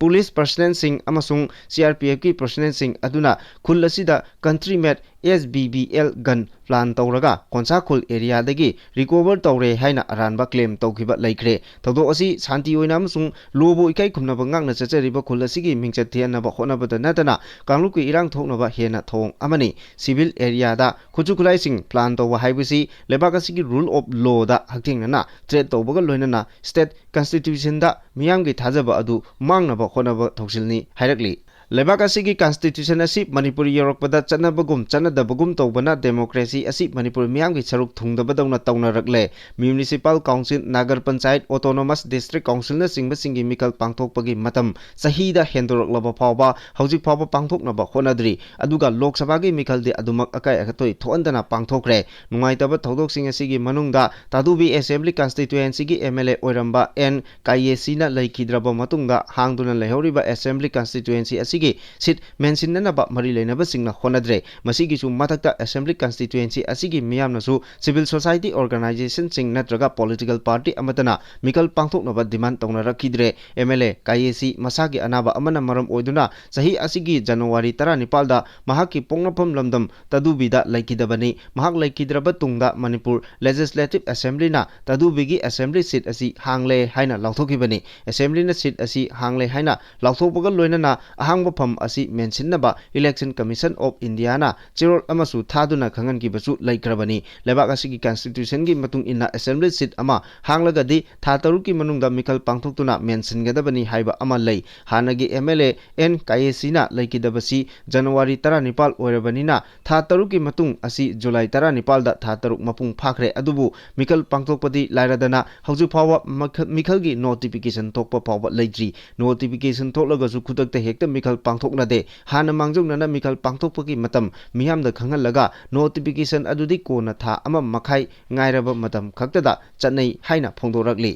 police personnel ꯁꯤꯡ ꯑꯃꯁꯨꯡ C R P F ꯀꯤ personnel ꯁꯤꯡ ꯑꯗꯨꯅ ꯈꯨꯜ ꯑꯁꯤꯗ country made S B B L gun plant ꯇꯧꯔꯒ ꯀꯣꯟꯁꯥꯈꯨꯜ area ꯗꯒꯤ recover ꯇꯧꯔꯦ ꯍꯥꯏꯅ ꯑꯔꯥꯟꯕ claim ꯇꯧꯈꯤꯕ ꯂꯩꯈ꯭ꯔꯦ꯫ ꯊꯧꯗꯣꯛ ꯑꯁꯤ ꯁꯥꯟꯇꯤ ꯑꯣꯏꯅ ꯑꯃꯁꯨꯡ law ꯕꯨ ꯏꯀꯥꯏ ꯈꯨꯝꯅꯕ ꯉꯥꯛꯅ ꯆꯠꯆꯔꯤꯕ ꯈꯨꯜ ꯑꯁꯤꯒꯤ ꯃꯤꯡꯆꯠ ꯊꯤꯍꯟꯅꯕ ꯍꯣꯠꯅꯕꯗ ꯅꯠꯇꯅ ꯀꯥꯡꯂꯨꯞꯀꯤ ꯏꯔꯥꯡ ꯊꯣꯛꯅꯕ ꯍꯦꯟꯅ ꯊꯧꯑꯣꯡ ꯑꯃꯅꯤ꯫ Civil area ꯗ ꯈꯨꯠꯁꯨ ꯈꯨꯠꯂꯥꯏꯁꯤꯡ plant ꯇꯧꯕ ꯍꯥꯏꯕꯁꯤ ꯂꯩꯕꯥꯛ ꯑꯁꯤꯒꯤ rule of law ꯗ ꯍꯛꯊꯦꯡꯅꯅ threat ꯇꯧꯕꯒ ꯂꯣꯏꯅꯅ state constitution ꯗ ꯃꯤꯌꯥꯝꯒꯤ ꯊꯥꯖꯕ ꯑꯗꯨ ꯃꯥꯡꯅꯕ ꯍꯣꯠꯅꯕ ꯊꯧꯁꯤꯜꯅꯤ ꯍꯥꯏꯔꯛꯂꯤ꯫ ꯂꯩꯕꯥꯛ ꯑꯁꯤꯒꯤ constitution ꯑꯁꯤ ꯃꯅꯤꯄꯨꯔ ꯌꯧꯔꯛꯄꯗ ꯆꯠꯅꯕꯒꯨꯝ ꯆꯠꯅꯗꯕꯒꯨꯝ ꯇꯧꯕꯅ democracy ꯑꯁꯤ ꯃꯅꯤꯄꯨꯔ ꯃꯤꯌꯥꯝꯒꯤ ꯁꯔꯨꯛ ꯊꯨꯡꯗꯕꯗꯧꯅ ꯇꯧꯅꯔꯛꯂꯦ꯫ Municipal Council, Nagar Panchayat, Autonomous District Council ꯅꯆꯤꯡꯕꯁꯤꯡꯒꯤ ꯃꯤꯈꯜ ꯄꯥꯡꯊꯣꯛꯄꯒꯤ ꯃꯇꯝ ꯆꯍꯤꯗ ꯍꯦꯟꯗꯣꯔꯛꯂꯕ ꯐꯥꯎꯕ ꯍꯧꯖꯤꯛ ꯐꯥꯎꯕ ꯄꯥꯡꯊꯣꯛꯅꯕ ꯍꯣꯠꯅꯗ꯭ꯔꯤ꯫ ꯑꯗꯨꯒ ꯂꯣꯛ ꯁꯚꯥꯒꯤ ꯃꯤꯈꯜꯗꯤ ꯑꯗꯨꯃꯛ ꯑꯀꯥꯏ ꯑꯇꯣꯏ ꯊꯣꯛꯍꯟꯗꯅ ꯄꯥꯡꯊꯣꯛꯈ꯭ꯔꯦ꯫ ꯅꯨꯡꯉꯥꯏꯇꯕ ꯊꯧꯗꯣꯛꯁꯤꯡ ꯑꯁꯤꯒꯤ ꯃꯅꯨꯡꯗ ꯇꯥꯗꯨꯕꯤ assembly constituency ꯒꯤ M L A ꯑꯣꯏꯔꯝꯕ N ꯀꯥꯏꯌꯦꯁꯤꯅ ꯂꯩꯈꯤꯗ꯭ꯔꯕ ꯃꯇꯨꯡꯗ ꯍꯥꯡꯗꯨꯅ ꯂꯩꯍꯧꯔꯤꯕ assembly constituency ꯑꯁꯤ ꯒꯤ ꯁꯤꯠ ꯃꯦꯟꯁꯤꯟꯅꯅꯕ ꯃꯔꯤ ꯂꯩꯅꯕꯁꯤꯡꯅ ꯍꯣꯠꯅꯗ꯭ꯔꯦ꯫ ꯃꯁꯤꯒꯤꯁꯨ ꯃꯊꯛꯇ, ꯑꯦꯁꯦꯝꯕ꯭ꯂꯤ ꯀꯟꯁꯇꯤꯇ꯭ꯌꯨꯑꯦꯟꯁꯤ ꯑꯁꯤꯒꯤ ꯃꯤꯌꯥꯝꯅꯁꯨ ꯁꯤꯚꯤꯜ ꯁꯣꯁꯥꯏꯇꯤ ꯑꯣꯔꯒꯅꯥꯏꯖꯦꯁꯟꯁꯤꯡ ꯅꯠꯇ꯭ꯔꯒ ꯄꯣꯂꯤꯇꯤꯀꯦꯜ ꯄꯥꯔꯇꯤ ꯑꯃꯠꯇꯅ ꯃꯤꯈꯜ ꯄꯥꯡꯊꯣꯛꯅꯕ ꯗꯤꯃꯥꯟ ꯇꯧꯅꯔꯛꯈꯤꯗ꯭ꯔꯦ꯫ ꯑꯦꯝ ꯑꯦꯜ ꯑꯦ ꯀꯥꯌꯦꯁꯤ ꯃꯁꯥꯒꯤ ꯑꯅꯥꯕ ꯑꯃꯅ ꯃꯔꯝ ꯑꯣꯏꯗꯨꯅ ꯆꯍꯤ ꯑꯁꯤꯒꯤ ꯖꯅꯋꯥꯔꯤ ꯇꯔꯥꯅꯤꯄꯥꯜꯗ ꯃꯍꯥꯛꯀꯤ ꯄꯣꯛꯅꯐꯝ ꯂꯝꯗꯝ ꯇꯗꯨꯕꯤꯗ ꯂꯩꯈꯤꯗꯕꯅꯤ꯫ ꯃꯍꯥꯛ ꯂꯩꯈꯤꯗ꯭ꯔꯕ ꯇꯨꯡꯗ ꯃꯅꯤꯄꯨꯔ ꯂꯦꯖꯤꯁꯂꯦꯇꯤꯚ ꯑꯦꯁꯦꯝꯕ꯭ꯂꯤꯅ ꯇꯗꯨꯕꯤꯒꯤ ꯑꯦꯁꯦꯝꯕ꯭ꯂꯤ ꯁꯤꯠ ꯑꯁꯤ ꯍꯥꯡꯂꯦ ꯍꯥꯏꯅ ꯂꯥꯎꯊꯣꯛꯈꯤꯕꯅꯤ꯫ ꯑꯦꯁꯦꯝꯕ꯭ꯂꯤꯅ ꯁꯤꯠ ꯑꯁꯤ ꯍꯥꯡꯂꯦ ꯍꯥꯏꯅ ꯂꯥꯎꯊꯣꯛꯄꯒ ꯂꯣꯏꯅꯅ ꯑꯍꯥꯡꯕ ꯐꯝ ꯑꯁꯤ ꯃꯦꯟꯁꯤꯟꯅꯕ Election Commission of Indiaꯅ ꯆꯦꯔꯣꯜ ꯑꯃꯁꯨ ꯊꯥꯗꯨꯅ ꯈꯪꯍꯟꯈꯤꯕꯁꯨ ꯂꯩꯈ꯭ꯔꯕꯅꯤ꯫ ꯂꯩꯕꯥꯛ ꯑꯁꯤꯒꯤ ꯀꯟꯁꯇꯤꯇ꯭ꯌꯨꯁꯟꯒꯤ ꯃꯇꯨꯡ ꯏꯟꯅ ꯑꯦꯁꯦꯝꯕ꯭ꯂꯤ ꯁꯤꯠ ꯑꯃ ꯍꯥꯡꯂꯒꯗꯤ ꯊꯥ ꯇꯔꯨꯛꯀꯤ ꯃꯅꯨꯡꯗ ꯃꯤꯈꯜ ꯄꯥꯡꯊꯣꯛꯇꯨꯅ ꯃꯦꯟꯁꯤꯟꯒꯗꯕꯅꯤ ꯍꯥꯏꯕ ꯑꯃ ꯂꯩ꯫ ꯍꯥꯟꯅꯒꯤ ꯑꯦꯝ ꯑꯦꯜ ꯑꯦ ꯑꯦꯟ ꯀꯥꯌꯦꯁꯤꯅ ꯂꯩꯈꯤꯗꯕꯁꯤ ꯖꯅꯋꯥꯔꯤ ꯇꯔꯥꯅꯤꯄꯥꯜ ꯑꯣꯏꯔꯕꯅꯤꯅ ꯊꯥ ꯇꯔꯨꯛꯀꯤ ꯃꯇꯨꯡ ꯑꯁꯤ ꯖꯨꯂꯥꯏ ꯇꯔꯥꯅꯤꯄꯥꯜꯗ ꯊꯥ ꯇꯔꯨꯛ ꯃꯄꯨꯡ ꯐꯥꯈ꯭ꯔꯦ꯫ ꯑꯗꯨꯕꯨ ꯃꯤꯈꯜ ꯄꯥꯡꯊꯣꯛꯄꯗꯤ ꯂꯥꯏꯔꯗꯅ ꯍꯧꯖꯤꯛ ꯐꯥꯎꯕ ꯃꯈ-, ꯃꯤꯈꯜꯒꯤ ꯅꯣꯇꯤꯐꯤꯀꯦꯁꯟ ꯊꯣꯛꯄ ꯐꯥꯎꯕ ꯂꯩꯇ꯭ꯔꯤ꯫ ꯅꯣꯇꯤꯐꯤꯀꯦꯁꯟ ꯊꯣꯛꯂꯒꯁꯨ ꯈꯨꯗꯛꯇ ꯍꯦꯛꯇ ꯃꯤꯈꯜ ꯄꯥꯡꯊꯣꯛꯅꯗꯦ꯫ ꯍꯥꯟꯅ ꯃꯥꯡꯖꯧꯅꯅ ꯃꯤꯈꯜ ꯄꯥꯡꯊꯣꯛꯄꯒꯤ ꯃꯇꯝ ꯃꯤꯌꯥꯝꯗ ꯈꯪꯍꯜꯂꯒ ꯅꯣꯇꯤꯐꯤꯀꯦꯁꯟ ꯑꯗꯨꯗꯤ ꯀꯣꯟꯅ ꯊꯥ ꯑꯃ ꯃꯈꯥꯏ ꯉꯥꯏꯔꯕ ꯃꯇꯝ ꯈꯛꯇꯗ ꯆꯠꯅꯩ ꯍꯥꯏꯅ ꯐꯣꯡꯗꯣꯔꯛꯂꯤ꯫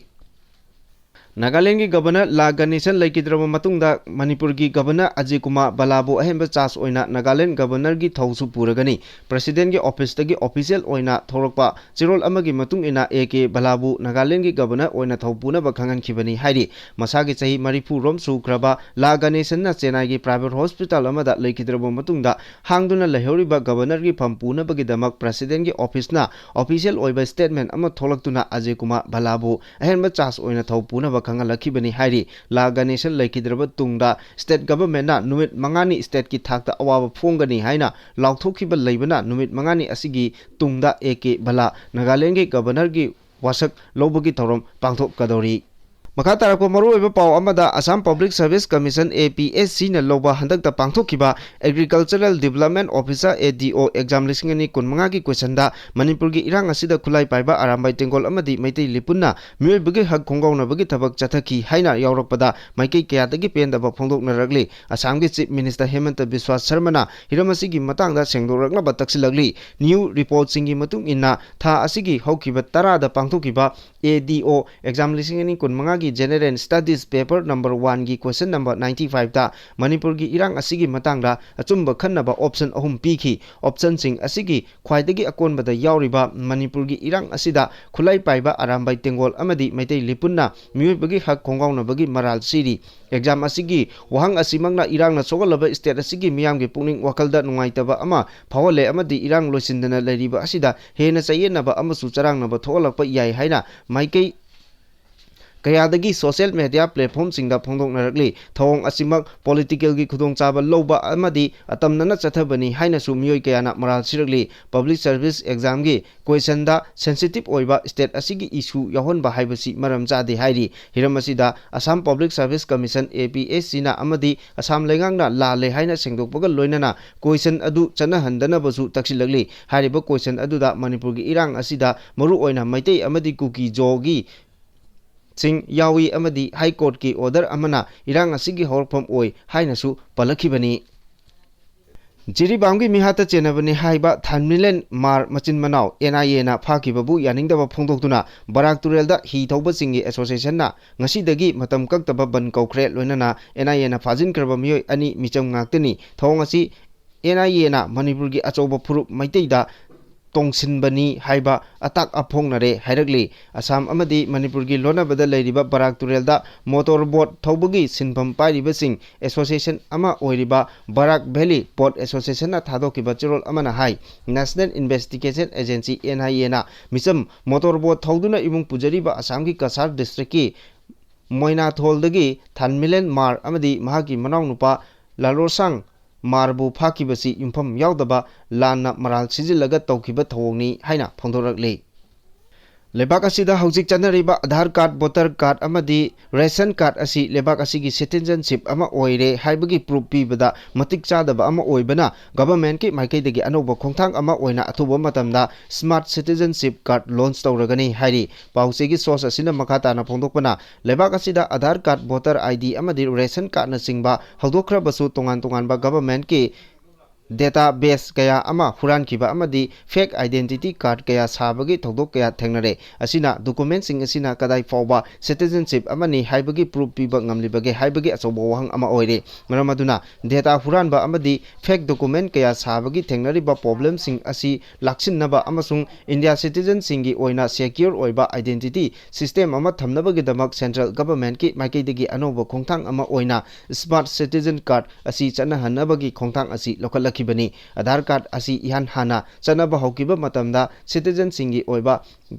ꯅꯥꯒꯥꯂꯦꯟꯒꯤ ꯒꯕꯔꯅꯔ ꯂꯥ ꯒꯅꯦꯁꯟ ꯂꯩꯈꯤꯗ꯭ꯔꯕ ꯃꯇꯨꯡꯗ ꯃꯅꯤꯄꯨꯔꯒꯤ ꯒꯕꯔꯅꯔ ꯑꯖꯌ ꯀꯨꯃꯥꯔ ꯚꯜꯂꯥꯕꯨ ꯑꯍꯦꯟꯕ ꯆꯥꯔꯖ ꯑꯣꯏꯅ ꯅꯥꯒꯥꯂꯦꯟ ꯒꯕꯔꯅꯔꯒꯤ ꯊꯧꯁꯨ ꯄꯨꯔꯒꯅꯤ꯫ ꯄ꯭ꯔꯦꯁꯤꯗꯦꯟꯒꯤ ꯑꯣꯐꯤꯁꯇꯒꯤ ꯑꯣꯐꯤꯁꯤꯌꯦꯜ ꯑꯣꯏꯅ ꯊꯣꯔꯛꯄ ꯆꯦꯔꯣꯜ ꯑꯃꯒꯤ ꯃꯇꯨꯡ ꯏꯟꯅ ꯑꯦ ꯀꯦ ꯚꯜꯂꯥꯕꯨ ꯅꯥꯒꯥꯂꯦꯟꯒꯤ ꯒꯕꯔꯅꯔ ꯑꯣꯏꯅ ꯊꯧ ꯄꯨꯅꯕ ꯈꯪꯍꯟꯈꯤꯕꯅꯤ ꯍꯥꯏꯔꯤ꯫ ꯃꯁꯥꯒꯤ ꯆꯍꯤ ꯃꯔꯤꯐꯨ ꯔꯣꯝ ꯁꯨꯈ꯭ꯔꯕ ꯂꯥ ꯒꯅꯦꯁꯟꯅ ꯆꯦꯟꯅꯥꯏꯒꯤ ꯄ꯭ꯔꯥꯏꯚꯦꯠ ꯍꯣꯁꯄꯤꯇꯥꯜ ꯑꯃꯗ ꯂꯩꯈꯤꯗ꯭ꯔꯕ ꯃꯇꯨꯡꯗ ꯍꯥꯡꯗꯨꯅ ꯂꯩꯍꯧꯔꯤꯕ ꯒꯕꯔꯅꯔꯒꯤ ꯐꯝ ꯄꯨꯅꯕꯒꯤꯗꯃꯛ ꯄ꯭ꯔꯦꯁꯤꯗꯦꯟꯒꯤ ꯑꯣꯐꯤꯁꯅ ꯑꯣꯐꯤꯁꯤꯌꯦꯜ ꯑꯣꯏꯕ ꯁ꯭ꯇꯦꯠꯃꯦꯟ ꯑꯃ ꯊꯣꯛꯂꯛꯇꯨꯅ ꯑꯖꯌ ꯀꯨꯃꯥꯔ ꯚꯜꯂꯥꯕꯨ ꯑꯍꯦꯟꯕ ꯆꯥꯔꯖ ꯑꯣꯏꯅ ꯊꯧ ꯄꯨꯅꯕ ꯈꯪꯍꯜꯂꯛꯈꯤꯕꯅꯤ ꯍꯥꯏꯔꯤ꯫ ꯂꯥ ꯒꯅꯦꯁꯟ ꯂꯩꯈꯤꯗ꯭ꯔꯕ ꯇꯨꯡꯗ ꯁ꯭ꯇꯦꯠ ꯒꯚꯔꯟꯃꯦꯟꯠꯅ ꯅꯨꯃꯤꯠ ꯃꯉꯥꯅꯤ ꯁ꯭ꯇꯦꯠꯀꯤ ꯊꯥꯛꯇ ꯑꯋꯥꯕ ꯐꯣꯡꯒꯅꯤ ꯍꯥꯏꯅ ꯂꯥꯎꯊꯣꯛꯈꯤꯕ ꯂꯩꯕꯅ ꯅꯨꯃꯤꯠ ꯃꯉꯥꯅꯤ ꯑꯁꯤꯒꯤ ꯇꯨꯡꯗ ꯑꯦ ꯀꯦ ꯚꯜꯂꯥ ꯅꯥꯒꯥꯂꯦꯟꯒꯤ ꯒꯕꯔꯅꯔꯒꯤ ꯋꯥꯁꯛ ꯂꯧꯕꯒꯤ ꯊꯧꯔꯝ ꯄꯥꯡꯊꯣꯛꯀꯗꯧꯔꯤ꯫ ꯃꯈꯥ ꯇꯥꯔꯛꯄ ꯃꯔꯨꯑꯣꯏꯕ ꯄꯥꯎ ꯑꯃꯗ, ꯑꯁꯥꯝ ꯄꯕ꯭ꯂꯤꯛ ꯁꯔꯚꯤꯁ ꯀꯃꯤꯁꯟ, ꯑꯦ ꯄꯤ ꯑꯦꯁ ꯁꯤꯅ ꯂꯧꯕ ꯍꯟꯗꯛꯇ ꯄꯥꯡꯊꯣꯛꯈꯤꯕ ꯑꯦꯒ꯭ꯔꯤꯀꯜꯆꯔꯦꯜ ꯗꯤꯕꯂꯞꯃꯦꯟ ꯑꯣꯐꯤꯁꯥꯔ, ꯑꯦ ꯗꯤ ꯑꯣ, ꯑꯦꯛꯖꯥꯝ ꯂꯤꯁꯤꯡ ꯑꯅꯤ ꯀꯨꯟꯃꯉꯥꯒꯤ ꯀꯣꯏꯁꯟꯗ ꯃꯅꯤꯄꯨꯔꯒꯤ ꯏꯔꯥꯡ ꯑꯁꯤꯗ ꯈꯨꯠꯂꯥꯏ ꯄꯥꯏꯕ ꯑꯔꯥꯝꯕꯥꯏ ꯇꯦꯡꯒꯣꯜ ꯑꯃꯗꯤ ꯃꯩꯇꯩ ꯂꯤꯄꯨꯟꯅ ꯃꯤꯑꯣꯏꯕꯒꯤ ꯍꯛ ꯈꯣꯡꯒꯥꯎꯅꯕꯒꯤ ꯊꯕꯛ ꯆꯠꯊꯈꯤ ꯍꯥꯏꯅ ꯌꯥꯎꯔꯛꯄꯗ ꯃꯥꯏꯀꯩ ꯀꯌꯥꯗꯒꯤ ꯄꯦꯟꯗꯕ ꯐꯣꯡꯗꯣꯛꯅꯔꯛꯂꯤ꯫ ꯑꯁꯥꯝꯒꯤ ꯆꯤꯐ ꯃꯤꯅꯤꯁꯇꯔ ꯍꯦꯃꯟꯇ ꯕꯤꯁ꯭ꯋꯥ ꯁꯔꯃꯅ ꯍꯤꯔꯝ ꯑꯁꯤꯒꯤ ꯃꯇꯥꯡꯗ ꯁꯦꯡꯗꯣꯛꯂꯛꯅꯕ ꯇꯛꯁꯤꯜꯂꯛꯂꯤ꯫ ꯅ꯭ꯌꯨ ꯔꯤꯄꯣꯔꯠꯁꯤꯡꯒꯤ ꯃꯇꯨꯡ ꯏꯟꯅ, ꯊꯥ ꯑꯁꯤꯒꯤ ꯍꯧꯈꯤꯕ ꯇꯔꯥꯗ ꯄꯥꯡꯊꯣꯛꯈꯤꯕ ꯑꯦ ꯗꯤ ꯑꯣ ꯑꯦꯛꯖꯥꯝ ꯂꯤꯁꯤꯡ ꯑꯅꯤ ꯀꯨꯟꯃꯉꯥꯒꯤ General Studies paper number one ꯒꯤ question number ninety five ꯇ ꯃꯅꯤꯄꯨꯔꯒꯤ ꯏꯔꯥꯡ ꯑꯁꯤꯒꯤ ꯃꯇꯥꯡꯗ ꯑꯆꯨꯝꯕ ꯈꯟꯅꯕ option ꯑꯍꯨꯝ ꯄꯤꯈꯤ꯫ Option ꯁꯤꯡ ꯑꯁꯤꯒꯤ ꯈ꯭ꯋꯥꯏꯗꯒꯤ ꯑꯀꯣꯟꯕꯗ ꯌꯥꯎꯔꯤꯕ ꯃꯅꯤꯄꯨꯔꯒꯤ ꯏꯔꯥꯡ ꯑꯁꯤꯗ ꯈꯨꯠꯂꯥꯏ ꯄꯥꯏꯕ ꯑꯔꯥꯝꯕꯥꯏ ꯇꯦꯡꯒꯣꯜ ꯑꯃꯗꯤ ꯃꯩꯇꯩ ꯂꯤꯄꯨꯟꯅ ꯃꯤꯑꯣꯏꯕꯒꯤ ꯍꯛ ꯈꯣꯡꯒꯥꯎꯅꯕꯒꯤ ꯃꯔꯥꯜ ꯁꯤꯔꯤ꯫ Exam ꯑꯁꯤꯒꯤ ꯋꯥꯍꯪ ꯑꯁꯤꯃꯛꯅ ꯏꯔꯥꯡꯅ ꯁꯣꯛꯍꯜꯂꯕ state ꯑꯁꯤꯒꯤ ꯃꯤꯌꯥꯝꯒꯤ ꯄꯨꯛꯅꯤꯡ ꯋꯥꯈꯜꯗ ꯅꯨꯡꯉꯥꯏꯇꯕ ꯑꯃ ꯐꯥꯎꯍꯜꯂꯦ ꯑꯃꯗꯤ ꯏꯔꯥꯡ ꯂꯣꯏꯁꯤꯟꯗꯅ ꯂꯩꯔꯤꯕ ꯑꯁꯤꯗ ꯍꯦꯟꯅ ꯆꯌꯦꯠꯅꯕ ꯑꯃꯁꯨ ꯆꯔꯥꯡꯅꯕ ꯊꯣꯛꯍꯜꯂꯛꯄ ꯌꯥꯏ ꯍꯥꯏꯅ ꯃꯥꯏꯀꯩ ꯀꯌꯥꯗꯒꯤ social media platform ꯁꯤꯡꯗ ꯐꯣꯡꯗꯣꯛꯅꯔꯛꯂꯤ꯫ ꯊꯧꯑꯣꯡ ꯑꯁꯤꯃꯛ political ꯒꯤ ꯈꯨꯗꯣꯡꯆꯥꯕ ꯂꯧꯕ ꯑꯃꯗꯤ ꯑꯇꯝꯅꯅ ꯆꯠꯊꯕꯅꯤ ꯍꯥꯏꯅꯁꯨ ꯃꯤꯑꯣꯏ ꯀꯌꯥꯅ ꯃꯔꯥꯜ ꯁꯤꯔꯛꯂꯤ꯫ Public service exam ꯒꯤ question ꯗ sensitive ꯑꯣꯏꯕ state ꯑꯁꯤꯒꯤ issue ꯌꯥꯎꯍꯟꯕ ꯍꯥꯏꯕꯁꯤ ꯃꯔꯝ ꯆꯥꯗꯦ ꯍꯥꯏꯔꯤ꯫ ꯍꯤꯔꯝ ꯑꯁꯤꯗ Assam Public Service Commission, A P S C ꯅ ꯑꯃꯗꯤ ꯑꯁꯥꯝ ꯂꯩꯉꯥꯛꯅ ꯂꯥꯜꯂꯦ ꯍꯥꯏꯅ ꯁꯦꯡꯗꯣꯛꯄꯒ ꯂꯣꯏꯅꯅ question ꯑꯗꯨ ꯆꯠꯅꯍꯟꯗꯅꯕꯁꯨ ꯇꯛꯁꯤꯜꯂꯛꯂꯤ꯫ ꯍꯥꯏꯔꯤꯕ question ꯑꯗꯨꯗ ꯃꯅꯤꯄꯨꯔꯒꯤ ꯏꯔꯥꯡ ꯑꯁꯤꯗ ꯃꯔꯨꯑꯣꯏꯅ ꯃꯩꯇꯩ ꯑꯃꯗꯤ ꯀꯨꯀꯤ ꯖꯣꯒꯤ ꯁꯤꯡ ꯌꯥꯎꯏ ꯑꯃꯗꯤ High Court ꯀꯤ order ꯑꯃꯅ ꯏꯔꯥꯡ ꯑꯁꯤꯒꯤ ꯍꯧꯔꯛꯐꯝ ꯑꯣꯏ ꯍꯥꯏꯅꯁꯨ ꯄꯜꯂꯛꯈꯤꯕꯅꯤ꯫ ꯖꯤꯔꯤꯕꯥꯝꯒꯤ ꯃꯤꯍꯥꯠꯇ ꯆꯦꯟꯅꯕꯅꯤ ꯍꯥꯏꯕ ꯊꯥꯟꯃꯤꯂꯦꯟ ꯃꯥꯔ ꯃꯆꯤꯟ ꯃꯅꯥꯎ N I A ꯅ ꯐꯥꯈꯤꯕꯕꯨ ꯌꯥꯅꯤꯡꯗꯕ ꯐꯣꯡꯗꯣꯛꯇꯨꯅ ꯕꯔꯥꯛ ꯇꯨꯔꯦꯜꯗ ꯍꯤ ꯊꯧꯕꯁꯤꯡꯒꯤ association ꯅ ꯉꯁꯤꯗꯒꯤ ꯃꯇꯝ ꯀꯛꯇꯕ ꯕꯟ ꯀꯧꯈ꯭ꯔꯦ꯫ ꯂꯣꯏꯅꯅ N I A ꯅ ꯐꯥꯖꯤꯟꯈ꯭ꯔꯕ ꯃꯤꯑꯣꯏ ꯑꯅꯤ ꯃꯤꯆꯝ ꯉꯥꯛꯇꯅꯤ꯫ ꯊꯧꯑꯣꯡ ꯑꯁꯤ N I A ꯅ ꯃꯅꯤꯄꯨꯔꯒꯤ ꯑꯆꯧꯕ ꯐꯨꯔꯨꯞ ꯃꯩꯇꯩꯗ ꯇꯣꯡꯁꯤꯟꯕꯅꯤ ꯍꯥꯏꯕ ꯑꯇꯥꯛ ꯑꯐꯣꯡꯅꯔꯦ ꯍꯥꯏꯔꯛꯂꯤ꯫ ꯑꯁꯥꯝ ꯑꯃꯗꯤ ꯃꯅꯤꯄꯨꯔꯒꯤ ꯂꯣꯟꯅꯕꯗ ꯂꯩꯔꯤꯕ ꯕꯔꯥꯛ ꯇꯨꯔꯦꯜꯗ motor boat ꯊꯧꯕꯒꯤ ꯁꯤꯟꯐꯝ ꯄꯥꯏꯔꯤꯕꯁꯤꯡ association ꯑꯃ ꯑꯣꯏꯔꯤꯕ ꯕꯔꯥꯛ Valley Port Association ꯅ ꯊꯥꯗꯣꯛꯈꯤꯕ ꯆꯦꯔꯣꯜ ꯑꯃꯅ ꯍꯥꯏ, National Investigation Agency, N I A ꯅ ꯃꯤꯆꯝ motor boat ꯊꯧꯗꯨꯅ ꯏꯃꯨꯡ ꯄꯨꯖꯔꯤꯕ ꯑꯁꯥꯝꯒꯤ ꯀꯁꯥꯔ district ꯀꯤ ꯃꯣꯏꯅꯥꯊꯣꯜꯗꯒꯤ ꯊꯥꯟꯃꯤꯂꯦꯟ ꯃꯥꯔ ꯑꯃꯗꯤ ꯃꯍꯥꯛꯀꯤ ꯃꯅꯥꯎꯅꯨꯄꯥ ꯂꯥꯂꯣꯔꯁꯥꯡ ꯃꯥꯔꯕꯨ ꯐꯥꯈꯤꯕꯁꯤ ꯌꯨꯝꯐꯝ ꯌꯥꯎꯗꯕ ꯂꯥꯟꯅ ꯃꯔꯥꯜ ꯁꯤꯖꯤꯜꯂꯒ ꯇꯧꯈꯤꯕ ꯊꯧꯑꯣꯡꯅꯤ ꯍꯥꯏꯅ ꯐꯣꯡꯗꯣꯔꯛꯂꯤ꯫ ꯂꯩꯕꯥꯛ ꯑꯁꯤꯗ ꯍꯧꯖꯤꯛ ꯆꯠꯅꯔꯤꯕ ꯑꯙꯥꯔ ꯀꯥꯔꯗ, ꯚꯣꯇꯔ ꯀꯥꯔꯗ ꯑꯃꯗꯤ ꯔꯦꯁꯟ ꯀꯥꯔꯗ ꯑꯁꯤ ꯂꯩꯕꯥꯛ ꯑꯁꯤꯒꯤ citizenship ꯑꯃ ꯑꯣꯏꯔꯦ ꯍꯥꯏꯕꯒꯤ proof ꯄꯤꯕꯗ ꯃꯇꯤꯛ ꯆꯥꯗꯕ ꯑꯃ ꯑꯣꯏꯕꯅ government ꯀꯤ ꯃꯥꯏꯀꯩꯗꯒꯤ ꯑꯅꯧꯕ ꯈꯣꯡꯊꯥꯡ ꯑꯃ ꯑꯣꯏꯅ ꯑꯊꯨꯕ ꯃꯇꯝꯗ smart citizenship card launch ꯇꯧꯔꯒꯅꯤ ꯍꯥꯏꯔꯤ꯫ ꯄꯥꯎꯆꯦꯒꯤ source ꯑꯁꯤꯅ ꯃꯈꯥ ꯇꯥꯅ ꯐꯣꯡꯗꯣꯛꯄꯅ, ꯂꯩꯕꯥꯛ ꯑꯁꯤꯗ Aadhaar card, voter I D ꯑꯃꯗꯤ ꯔꯦꯁꯟ ꯀꯥꯔꯗꯅꯆꯤꯡꯕ ꯍꯧꯗꯣꯛꯈ꯭ꯔꯕꯁꯨ, ꯇꯣꯉꯥꯟ ꯇꯣꯉꯥꯟꯕ government ꯀꯤ data base ꯀꯌꯥ ꯑꯃ ꯍꯨꯔꯥꯟꯈꯤꯕ ꯑꯃꯗꯤ fake identity card ꯀꯌꯥ ꯁꯥꯕꯒꯤ ꯊꯧꯗꯣꯛ ꯀꯌꯥ ꯊꯦꯡꯅꯔꯦ꯫ ꯑꯁꯤꯅ document ꯁꯤꯡ ꯑꯁꯤꯅ ꯀꯗꯥꯏ ꯐꯥꯎꯕ citizenship ꯑꯃꯅꯤ ꯍꯥꯏꯕꯒꯤ proof ꯄꯤꯕ ꯉꯝꯂꯤꯕꯒꯦ ꯍꯥꯏꯕꯒꯤ ꯑꯆꯧꯕ ꯋꯥꯍꯪ ꯑꯃ ꯑꯣꯏꯔꯦ꯫ ꯃꯔꯝ ꯑꯗꯨꯅ data ꯍꯨꯔꯥꯟꯕ ꯑꯃꯗꯤ fake document ꯀꯌꯥ ꯁꯥꯕꯒꯤ ꯊꯦꯡꯅꯔꯤꯕ problem ꯁꯤꯡ ꯑꯁꯤ ꯂꯥꯛꯁꯤꯟꯅꯕ ꯑꯃꯁꯨꯡ India citizen ꯁꯤꯡꯒꯤ ꯑꯣꯏꯅ secure ꯑꯣꯏꯕ identity system ꯑꯃ ꯊꯝꯅꯕꯒꯤꯗꯃꯛ central government ꯀꯤ ꯃꯥꯏꯀꯩꯗꯒꯤ ꯑꯅꯧꯕ ꯈꯣꯡꯊꯥꯡ ꯑꯃ ꯑꯣꯏꯅ smart citizen card ꯑꯁꯤ ꯆꯠꯅꯍꯟꯅꯕꯒꯤ ꯈꯣꯡꯊꯥꯡ ꯑꯁꯤ ꯂꯧꯈꯠꯂꯛꯈꯤꯕꯅꯤ꯫ Aadhaar card ꯑꯁꯤ ꯏꯍꯥꯟ ꯍꯥꯟꯅ ꯆꯠꯅꯕ ꯍꯧꯈꯤꯕ ꯃꯇꯝꯗ citizen ꯁꯤꯡꯒꯤ ꯑꯣꯏꯕ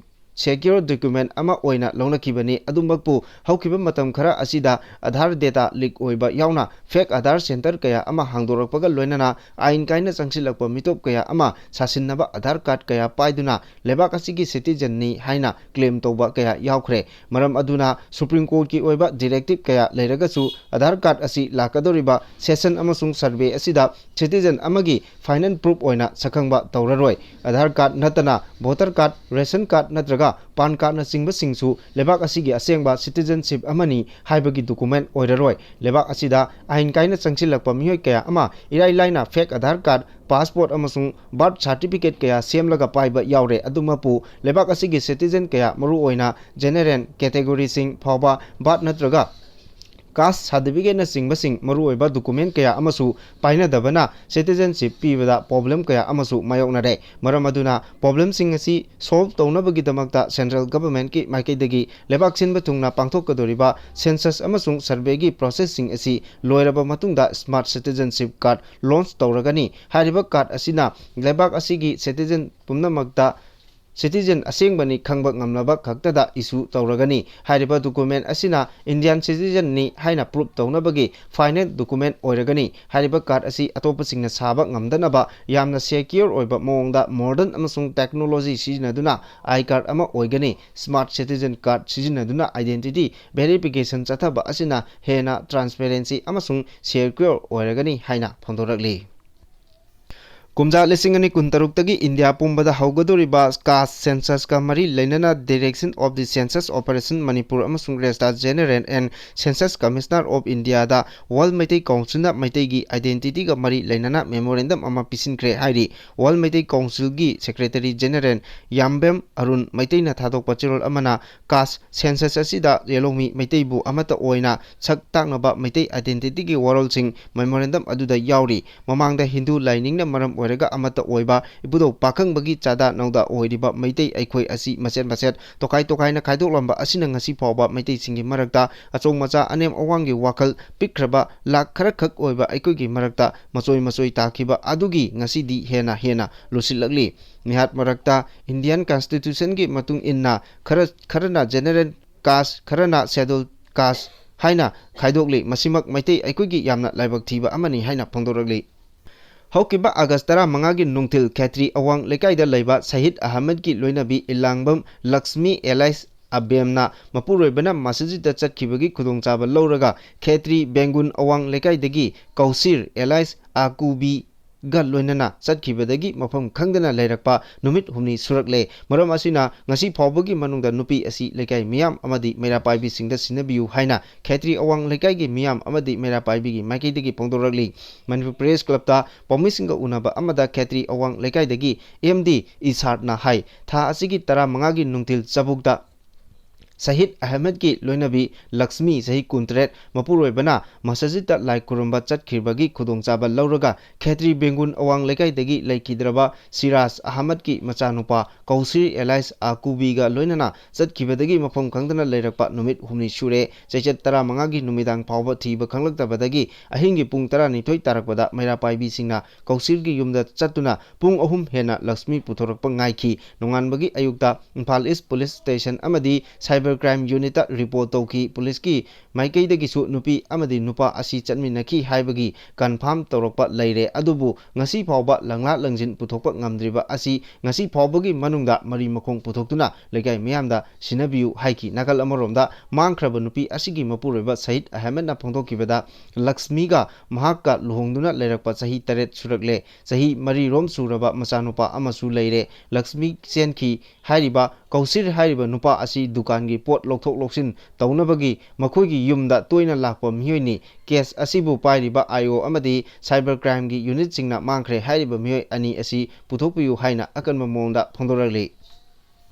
secure document ꯑꯃ ꯑꯣꯏꯅ ꯂꯧꯅꯈꯤꯕꯅꯤ꯫ ꯑꯗꯨꯃꯛꯄꯨ, ꯍꯧꯈꯤꯕ ꯃꯇꯝ ꯈꯔ ꯑꯁꯤꯗ Aadhaar data leak ꯑꯣꯏꯕ ꯌꯥꯎꯅ fake Aadhaar center ꯀꯌꯥ ꯑꯃ ꯍꯥꯡꯗꯣꯔꯛꯄꯒ ꯂꯣꯏꯅꯅ ꯑꯥꯏꯟ ꯀꯥꯏꯅ ꯆꯪꯁꯤꯜꯂꯛꯄ ꯃꯤꯇꯣꯞ ꯀꯌꯥ ꯑꯃ ꯁꯥꯁꯤꯟꯅꯕ Aadhaar card ꯀꯌꯥ ꯄꯥꯏꯗꯨꯅ ꯂꯩꯕꯥꯛ ꯑꯁꯤꯒꯤ citizen ꯅꯤ ꯍꯥꯏꯅ claim ꯇꯧꯕ ꯀꯌꯥ ꯌꯥꯎꯈ꯭ꯔꯦ꯫ ꯃꯔꯝ ꯑꯗꯨꯅ Supreme Court ꯀꯤ ꯑꯣꯏꯕ directive ꯀꯌꯥ ꯂꯩꯔꯒꯁꯨ Aadhaar card ꯑꯁꯤ ꯂꯥꯛꯀꯗꯧꯔꯤꯕ session ꯑꯃꯁꯨꯡ survey ꯑꯁꯤꯗ citizen ꯑꯃꯒꯤ final proof ꯑꯣꯏꯅ ꯁꯛꯈꯪꯕ ꯇꯧꯔꯔꯣꯏ꯫ Aadhaar card ꯅꯠꯇꯅ voter card, ration card ꯅꯠꯇ꯭ꯔꯒ PAN card ꯅꯆꯤꯡꯕꯁꯤꯡꯁꯨ ꯂꯩꯕꯥꯛ ꯑꯁꯤꯒꯤ ꯑꯁꯦꯡꯕ citizenship ꯑꯃꯅꯤ ꯍꯥꯏꯕꯒꯤ document ꯑꯣꯏꯔꯔꯣꯏ꯫ ꯂꯩꯕꯥꯛ ꯑꯁꯤꯗ ꯑꯥꯏꯟ ꯀꯥꯏꯅ ꯆꯪꯁꯤꯜꯂꯛꯄ ꯃꯤꯑꯣꯏ ꯀꯌꯥ ꯑꯃ ꯏꯔꯥꯏ ꯂꯥꯏꯅ fake Aadhaar card, passport ꯑꯃꯁꯨꯡ birth certificate ꯀꯌꯥ ꯁꯦꯝꯂꯒ ꯄꯥꯏꯕ ꯌꯥꯎꯔꯦ꯫ ꯑꯗꯨꯃꯛꯄꯨ ꯂꯩꯕꯥꯛ ꯑꯁꯤꯒꯤ citizen ꯀꯌꯥ, ꯃꯔꯨꯑꯣꯏꯅ general category ꯁꯤꯡ ꯐꯥꯎꯕ birth ꯅꯠꯇ꯭ꯔꯒ caste certificate ꯅꯆꯤꯡꯕꯁꯤꯡ ꯃꯔꯨꯑꯣꯏꯕ document ꯀꯌꯥ ꯑꯃꯁꯨ ꯄꯥꯏꯅꯗꯕꯅ citizenship ꯄꯤꯕꯗ problem ꯀꯌꯥ ꯑꯃꯁꯨ ꯃꯥꯌꯣꯛꯅꯔꯦ꯫ ꯃꯔꯝ ꯑꯗꯨꯅ problem ꯁꯤꯡ ꯑꯁꯤ solve ꯇꯧꯅꯕꯒꯤꯗꯃꯛꯇ central government ꯀꯤ ꯃꯥꯏꯀꯩꯗꯒꯤ ꯂꯩꯕꯥꯛ ꯁꯤꯟꯕ ꯊꯨꯡꯅ ꯄꯥꯡꯊꯣꯛꯀꯗꯧꯔꯤꯕ census ꯑꯃꯁꯨꯡ survey ꯒꯤ process ꯁꯤꯡ ꯑꯁꯤ ꯂꯣꯏꯔꯕ ꯃꯇꯨꯡꯗ smart citizenship card launch ꯇꯧꯔꯒꯅꯤ꯫ ꯍꯥꯏꯔꯤꯕ card ꯑꯁꯤꯅ ꯂꯩꯕꯥꯛ ꯑꯁꯤꯒꯤ citizen ꯄꯨꯝꯅꯃꯛꯇ citizen ꯑꯁꯦꯡꯕꯅꯤ ꯈꯪꯕ ꯉꯝꯂꯕ ꯈꯛꯇꯗ issue ꯇꯧꯔꯒꯅꯤ꯫ ꯍꯥꯏꯔꯤꯕ document ꯑꯁꯤꯅ Indian citizen ꯅꯤ ꯍꯥꯏꯅ proof ꯇꯧꯅꯕꯒꯤ final document ꯑꯣꯏꯔꯒꯅꯤ꯫ ꯍꯥꯏꯔꯤꯕ card ꯑꯁꯤ ꯑꯇꯣꯞꯄꯁꯤꯡꯅ ꯁꯥꯕ ꯉꯝꯗꯅꯕ ꯌꯥꯝꯅ secure ꯑꯣꯏꯕ ꯃꯑꯣꯡꯗ modern ꯑꯃꯁꯨꯡ technology ꯁꯤꯖꯤꯟꯅꯗꯨꯅ I card ꯑꯃ ꯑꯣꯏꯒꯅꯤ꯫ Smart citizen card ꯁꯤꯖꯤꯟꯅꯗꯨꯅ identity verification ꯆꯠꯊꯕ ꯑꯁꯤꯅ ꯍꯦꯟꯅ transparency ꯑꯃꯁꯨꯡ secure ꯑꯣꯏꯔꯒꯅꯤ ꯍꯥꯏꯅ ꯐꯣꯡꯗꯣꯔꯛꯂꯤ꯫ ꯀꯨꯝꯖꯥ ꯂꯤꯁꯤꯡ ꯑꯅꯤ ꯀꯨꯟꯇꯔꯨꯛꯇꯒꯤ ꯏꯟꯗꯤꯌꯥ ꯄꯨꯝꯕꯗ ꯍꯧꯒꯗꯧꯔꯤꯕ caste census-ꯀ ꯃꯔꯤ ꯂꯩꯅꯅ Direction of the Census Operation Manipur ꯑꯃꯁꯨꯡ Registrar General and Census Commissioner of India-ꯗ World Meitei Council-ꯅ ꯃꯩꯇꯩꯒꯤ identity-ꯒ ꯃꯔꯤ ꯂꯩꯅꯅ memorandum ꯑꯃ ꯄꯤꯁꯤꯟꯈ꯭ꯔꯦ ꯍꯥꯏꯔꯤ꯫ World Meitei Council-ꯒꯤ Secretary General ꯌꯥꯝꯕꯦꯝ Arun ꯃꯩꯇꯩꯅ ꯊꯥꯗꯣꯛꯄ ꯆꯦꯔꯣꯜ ꯑꯃꯅ caste census ꯑꯁꯤꯗ ꯌꯦꯜꯍꯧꯃꯤ ꯃꯩꯇꯩꯕꯨ ꯑꯃꯠꯇ ꯑꯣꯏꯅ ꯁꯛ ꯇꯥꯛꯅꯕ ꯃꯩꯇꯩ identity-ꯒꯤ ꯋꯥꯔꯣꯜꯁꯤꯡ memorandum ꯑꯗꯨꯗ ꯌꯥꯎꯔꯤ꯫ ꯃꯃꯥꯡꯗ ꯍꯤꯟꯗꯨ ꯂꯥꯏꯅꯤꯡꯅ ꯃꯔꯝ ꯑꯣꯏꯔꯒ ꯑꯃꯠꯇ ꯑꯣꯏꯕ ꯏꯕꯨꯙꯧ ꯄꯥꯈꯪꯕꯒꯤ ꯆꯥꯗꯥ ꯅꯧꯗꯥ ꯑꯣꯏꯔꯤꯕ ꯃꯩꯇꯩ ꯑꯩꯈꯣꯏ ꯑꯁꯤ ꯃꯆꯦꯠ ꯃꯆꯦꯠ, ꯇꯣꯈꯥꯏ ꯇꯣꯈꯥꯏꯅ ꯈꯥꯏꯗꯣꯛꯂꯝꯕ ꯑꯁꯤꯅ ꯉꯁꯤ ꯐꯥꯎꯕ ꯃꯩꯇꯩꯁꯤꯡꯒꯤ ꯃꯔꯛꯇ ꯑꯆꯧ ꯃꯆꯥ ꯑꯅꯦꯝ ꯑꯋꯥꯡꯒꯤ ꯋꯥꯈꯜ ꯄꯤꯛꯈ꯭ꯔꯕ ꯂꯥꯛ ꯈꯔꯈꯛ ꯑꯣꯏꯕ ꯑꯩꯈꯣꯏꯒꯤ ꯃꯔꯛꯇ ꯃꯆꯣꯏ ꯃꯆꯣꯏ ꯇꯥꯈꯤꯕ ꯑꯗꯨꯒꯤ ꯉꯁꯤꯗꯤ ꯍꯦꯟꯅ ꯍꯦꯟꯅ ꯂꯨꯁꯤꯜꯂꯛꯂꯤ꯫ ꯃꯤꯍꯥꯠ ꯃꯔꯛꯇ Indian Constitution-ꯒꯤ ꯃꯇꯨꯡ ꯏꯟꯅ ꯈꯔ, ꯈꯔꯅ general caste, ꯈꯔꯅ scheduled caste ꯍꯥꯏꯅ ꯈꯥꯏꯗꯣꯛꯂꯤ꯫ ꯃꯁꯤꯃꯛ ꯃꯩꯇꯩ ꯑꯩꯈꯣꯏꯒꯤ ꯌꯥꯝꯅ ꯂꯥꯏꯕꯛ ꯊꯤꯕ ꯑꯃꯅꯤ ꯍꯥꯏꯅ ꯐꯣꯡꯗꯣꯔꯛꯂꯤ꯫ ꯍꯧꯈꯤꯕ ꯑꯥꯒꯁ ꯇꯔꯥꯃꯉꯥꯒꯤ ꯅꯨꯡꯊꯤꯜ ꯈꯦꯇ꯭ꯔꯤ ꯑꯋꯥꯡ ꯂꯩꯀꯥꯏꯗ ꯂꯩꯕ ꯁꯍꯤꯗ ꯑꯍꯃꯗꯀꯤ ꯂꯣꯏꯅꯕꯤ ꯏꯂꯥꯡꯕꯝ ꯂꯛꯁꯃꯤ alias ꯑꯕꯦꯝꯅ ꯃꯄꯨꯔꯣꯏꯕꯅ ꯃꯁꯖꯤꯗꯇ ꯆꯠꯈꯤꯕꯒꯤ ꯈꯨꯗꯣꯡꯆꯥꯕ ꯂꯧꯔꯒ ꯈꯦꯇ꯭ꯔꯤ ꯕꯦꯡꯒꯨꯟ ꯑꯋꯥꯡ ꯂꯩꯀꯥꯏꯗꯒꯤ ꯀꯧꯁꯤꯔ alias ꯑꯀꯨꯕꯤꯒ ꯂꯣꯏꯅꯅ ꯆꯠꯈꯤꯕꯗꯒꯤ ꯃꯐꯝ ꯈꯪꯗꯅ ꯂꯩꯔꯛꯄ ꯅꯨꯃꯤꯠ ꯍꯨꯝꯅꯤ ꯁꯨꯔꯛꯂꯦ꯫ ꯃꯔꯝ ꯑꯁꯤꯅ ꯉꯁꯤ ꯐꯥꯎꯕꯒꯤ ꯃꯅꯨꯡꯗ ꯅꯨꯄꯤ ꯑꯁꯤ ꯂꯩꯀꯥꯏ ꯃꯤꯌꯥꯝ ꯑꯃꯗꯤ ꯃꯩꯔꯥ ꯄꯥꯏꯕꯤꯁꯤꯡꯗ ꯁꯤꯟꯅꯕꯤꯌꯨ ꯍꯥꯏꯅ ꯈꯦꯇ꯭ꯔꯤ ꯑꯋꯥꯡ ꯂꯩꯀꯥꯏꯒꯤ ꯃꯤꯌꯥꯝ ꯑꯃꯗꯤ ꯃꯩꯔꯥ ꯄꯥꯏꯕꯤꯒꯤ ꯃꯥꯏꯀꯩꯗꯒꯤ ꯐꯣꯡꯗꯣꯔꯛꯂꯤ꯫ ꯃꯅꯤꯄꯨꯔ Press Club-ꯇ ꯄꯥꯎꯃꯤꯁꯤꯡꯒ ꯎꯅꯕ ꯑꯃꯗ ꯈꯦꯇ꯭ꯔꯤ ꯑꯋꯥꯡ ꯂꯩꯀꯥꯏꯗꯒꯤ ꯑꯦꯝ ꯗꯤ ꯏꯁꯥꯔꯠꯅ ꯍꯥꯏ, ꯊꯥ ꯑꯁꯤꯒꯤ ꯇꯔꯥꯃꯉꯥꯒꯤ ꯅꯨꯡꯊꯤꯜ ꯆꯕꯨꯛꯇ ꯁꯍꯤꯗ ꯑꯍꯃꯗꯀꯤ ꯂꯣꯏꯅꯕꯤ ꯂꯛꯁꯃꯤ, ꯆꯍꯤ ꯀꯨꯟꯇꯔꯦꯠ, ꯃꯄꯨꯔꯣꯏꯕꯅ ꯃꯁꯖꯤꯗꯇ ꯂꯥꯏ ꯈꯨꯔꯨꯝꯕ ꯆꯠꯈꯤꯕꯒꯤ ꯈꯨꯗꯣꯡꯆꯥꯕ ꯂꯧꯔꯒ ꯈꯦꯇ꯭ꯔꯤ ꯕꯦꯡꯒꯨꯟ ꯑꯋꯥꯡ ꯂꯩꯀꯥꯏꯗꯒꯤ ꯂꯩꯈꯤꯗ꯭ꯔꯕ ꯁꯤꯔꯥꯖ ꯑꯍꯃꯗꯀꯤ ꯃꯆꯥꯅꯨꯄꯥ ꯀꯧꯁꯤꯔ alias ꯑꯀꯨꯕꯤꯒ ꯂꯣꯏꯅꯅ ꯆꯠꯈꯤꯕꯗꯒꯤ ꯃꯐꯝ ꯈꯪꯗꯅ ꯂꯩꯔꯛꯄ ꯅꯨꯃꯤꯠ ꯍꯨꯝꯅꯤ ꯁꯨꯔꯦ꯫ ꯆꯩꯆꯠ ꯇꯔꯥꯃꯉꯥꯒꯤ ꯅꯨꯃꯤꯗꯥꯡ ꯐꯥꯎꯕ ꯊꯤꯕ ꯈꯪꯂꯛꯇꯕꯗꯒꯤ ꯑꯍꯤꯡꯒꯤ ꯄꯨꯡ ꯇꯔꯥꯅꯤꯊꯣꯏ ꯇꯥꯔꯛꯄꯗ ꯃꯩꯔꯥ ꯄꯥꯏꯕꯤꯁꯤꯡꯅ ꯀꯧꯁꯤꯔꯒꯤ ꯌꯨꯝꯗ ꯆꯠꯇꯨꯅ ꯄꯨꯡ ꯑꯍꯨꯝ ꯍꯦꯟꯅ ꯂꯛꯁꯃꯤ ꯄꯨꯊꯣꯔꯛꯄ ꯉꯥꯏꯈꯤ꯫ ꯅꯣꯡꯉꯥꯟꯕꯒꯤ ꯑꯌꯨꯛꯇ ꯏꯝꯐꯥꯜ East Police Station ꯑꯃꯗꯤ cyber Cyber Crime Unitꯇ report ꯇꯧꯈꯤ꯫ ꯄꯨꯂꯤꯁꯀꯤ ꯃꯥꯏꯀꯩꯗꯒꯤꯁꯨ ꯅꯨꯄꯤ ꯑꯃꯗꯤ ꯅꯨꯄꯥ ꯑꯁꯤ ꯆꯠꯃꯤꯟꯅꯈꯤ ꯍꯥꯏꯕꯒꯤ confirm ꯇꯧꯔꯛꯄ ꯂꯩꯔꯦ꯫ ꯑꯗꯨꯕꯨ ꯉꯁꯤ ꯐꯥꯎꯕ ꯂꯪꯂꯥ ꯂꯪꯖꯤꯟ ꯄꯨꯊꯣꯛꯄ ꯉꯝꯗ꯭ꯔꯤꯕ ꯑꯁꯤ ꯉꯁꯤ ꯐꯥꯎꯕꯒꯤ ꯃꯅꯨꯡꯗ ꯃꯔꯤ ꯃꯈꯣꯡ ꯄꯨꯊꯣꯛꯇꯨꯅ ꯂꯩꯀꯥꯏ ꯃꯤꯌꯥꯝꯗ ꯁꯤꯟꯅꯕꯤꯌꯨ ꯍꯥꯏꯈꯤ꯫ ꯅꯥꯀꯜ ꯑꯃꯔꯣꯝꯗ ꯃꯥꯡꯈ꯭ꯔꯕ ꯅꯨꯄꯤ ꯑꯁꯤꯒꯤ ꯃꯄꯨꯔꯣꯏꯕ ꯁꯍꯤꯗ ꯑꯍꯃꯦꯗꯅ ꯐꯣꯡꯗꯣꯛꯈꯤꯕꯗ, ꯂꯛꯁꯃꯤꯒ ꯃꯍꯥꯛꯀ ꯂꯨꯍꯣꯡꯗꯨꯅ ꯂꯩꯔꯛꯄ ꯆꯍꯤ ꯇꯔꯦꯠ ꯁꯨꯔꯛꯂꯦ꯫ ꯆꯍꯤ ꯃꯔꯤꯔꯣꯝ ꯁꯨꯔꯕ ꯃꯆꯥꯅꯨꯄꯥ ꯑꯃꯁꯨ ꯂꯩꯔꯦ꯫ ꯂꯛꯁꯃꯤ ꯆꯦꯟꯈꯤ ꯍꯥꯏꯔꯤꯕ ꯀꯧꯁꯤꯔ ꯍꯥꯏꯔꯤꯕ ꯅꯨꯄꯥ ꯑꯁꯤ ꯗꯨꯀꯥꯟꯒꯤ ꯄꯣꯠ ꯂꯧꯊꯣꯛ ꯂꯧꯁꯤꯟ ꯇꯧꯅꯕꯒꯤ ꯃꯈꯣꯏꯒꯤ ꯌꯨꯝꯗ ꯇꯣꯏꯅ ꯂꯥꯛꯄ ꯃꯤꯑꯣꯏꯅꯤ꯫ Case ꯑꯁꯤꯕꯨ ꯄꯥꯏꯔꯤꯕ I O ꯑꯃꯗꯤ Cyber Crimeꯒꯤ unitꯁꯤꯡꯅ ꯃꯥꯡꯈ꯭ꯔꯦ ꯍꯥꯏꯔꯤꯕ ꯃꯤꯑꯣꯏ ꯑꯅꯤ ꯑꯁꯤ ꯄꯨꯊꯣꯛꯄꯤꯌꯨ ꯍꯥꯏꯅ ꯑꯀꯟꯕ ꯃꯑꯣꯡꯗ ꯐꯣꯡꯗꯣꯔꯛꯂꯤ꯫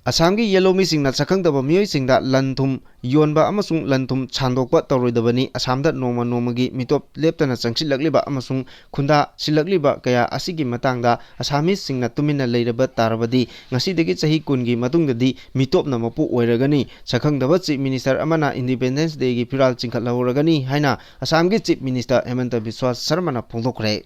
ꯑꯁꯥꯝꯒꯤ ꯌꯦꯜꯍꯧꯃꯤꯁꯤꯡꯅ ꯁꯛꯈꯪꯗꯕ ꯃꯤꯑꯣꯏꯁꯤꯡꯗ ꯂꯟ ꯊꯨꯝ ꯌꯣꯟꯕ ꯑꯃꯁꯨꯡ ꯂꯟ ꯊꯨꯝ ꯁꯥꯟꯗꯣꯛꯄ ꯇꯧꯔꯣꯏꯗꯕꯅꯤ꯫ ꯑꯁꯥꯝꯗ ꯅꯣꯡꯃ ꯅꯣꯡꯃꯒꯤ ꯃꯤꯇꯣꯞ ꯂꯦꯞꯇꯅ ꯆꯪꯁꯤꯜꯂꯛꯂꯤꯕ ꯑꯃꯁꯨꯡ ꯈꯨꯟꯗꯥ ꯁꯤꯜꯂꯛꯂꯤꯕ ꯀꯌꯥ ꯑꯁꯤꯒꯤ ꯃꯇꯥꯡꯗ ꯑꯁꯥꯃꯤꯁꯁꯤꯡꯅ ꯇꯨꯃꯤꯟꯅ ꯂꯩꯔꯕ ꯇꯥꯔꯕꯗꯤ, ꯉꯁꯤꯗꯒꯤ ꯆꯍꯤ ꯀꯨꯟꯒꯤ ꯃꯇꯨꯡꯗꯗꯤ ꯃꯤꯇꯣꯞꯅ ꯃꯄꯨ ꯑꯣꯏꯔꯒꯅꯤ꯫ ꯁꯛꯈꯪꯗꯕ Chief Minister ꯑꯃꯅ Independence Dayꯒꯤ ꯐꯤꯔꯥꯜ ꯆꯤꯡꯈꯠꯍꯧꯔꯒꯅꯤ ꯍꯥꯏꯅ ꯑꯁꯥꯝꯒꯤ Chief Minister ꯍꯦꯃꯟꯇ ꯕꯤꯁ꯭ꯋꯥꯁ ꯁꯔꯃꯅ ꯐꯣꯡꯗꯣꯛꯈ꯭ꯔꯦ꯫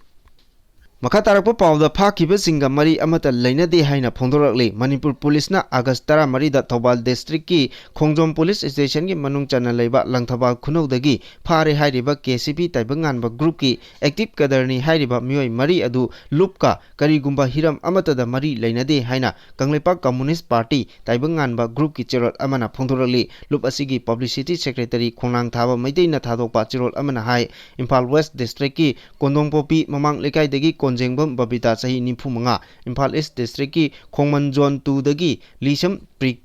ꯃꯈꯥ ꯇꯥꯔꯛꯄ ꯄꯥꯎꯗ, ꯐꯥꯈꯤꯕꯁꯤꯡꯒ ꯃꯔꯤ ꯑꯃꯠꯇ ꯂꯩꯅꯗꯦ ꯍꯥꯏꯅ ꯐꯣꯡꯗꯣꯔꯛꯂꯤ꯫ ꯃꯅꯤꯄꯨꯔ ꯄꯨꯂꯤꯁꯅ August ꯇꯔꯥꯃꯔꯤꯗ ꯊꯧꯕꯥꯜ districtꯀꯤ ꯈꯣꯡꯖꯣꯝ police stationꯒꯤ ꯃꯅꯨꯡ ꯆꯟꯅ ꯂꯩꯕ ꯂꯪꯊꯕꯥꯜ ꯈꯨꯅꯧꯗꯒꯤ ꯐꯥꯔꯦ ꯍꯥꯏꯔꯤꯕ K C P ꯇꯥꯏꯕꯪꯉꯥꯟꯕ groupꯀꯤ active cadreꯅꯤ ꯍꯥꯏꯔꯤꯕ ꯃꯤꯑꯣꯏ ꯃꯔꯤ ꯑꯗꯨ ꯂꯨꯞꯀ ꯀꯔꯤꯒꯨꯝꯕ ꯍꯤꯔꯝ ꯑꯃꯠꯇꯗ ꯃꯔꯤ ꯂꯩꯅꯗꯦ ꯍꯥꯏꯅ ꯀꯪꯂꯩꯄꯥꯛ Communist Party ꯇꯥꯏꯕꯪꯉꯥꯟꯕ groupꯀꯤ ꯆꯦꯔꯣꯜ ꯑꯃꯅ ꯐꯣꯡꯗꯣꯔꯛꯂꯤ꯫ ꯂꯨꯞ ꯑꯁꯤꯒꯤ publicity secretary ꯈꯣꯡꯅꯥꯡ ꯊꯥꯕ ꯃꯩꯇꯩꯅ ꯊꯥꯗꯣꯛꯄ ꯆꯦꯔꯣꯜ ꯑꯃꯅ ꯍꯥꯏ, ꯏꯝꯐꯥꯜ West districtꯀꯤ ꯀꯣꯟꯗꯣꯡꯄꯣꯛꯄꯤ ꯃꯃꯥꯡ ꯂꯩꯀꯥꯏꯗꯒꯤ ꯀꯣꯟꯖꯦꯡꯕꯝ ꯕꯕꯤꯇꯥ, ꯆꯍꯤ ꯅꯤꯐꯨ ꯃꯉꯥ, ꯏꯝꯐꯥꯜ East districtꯀꯤ ꯈꯣꯡꯃꯟ Zone twoꯗꯒꯤ ꯂꯤꯁꯝ ꯄ꯭ꯔꯤ-,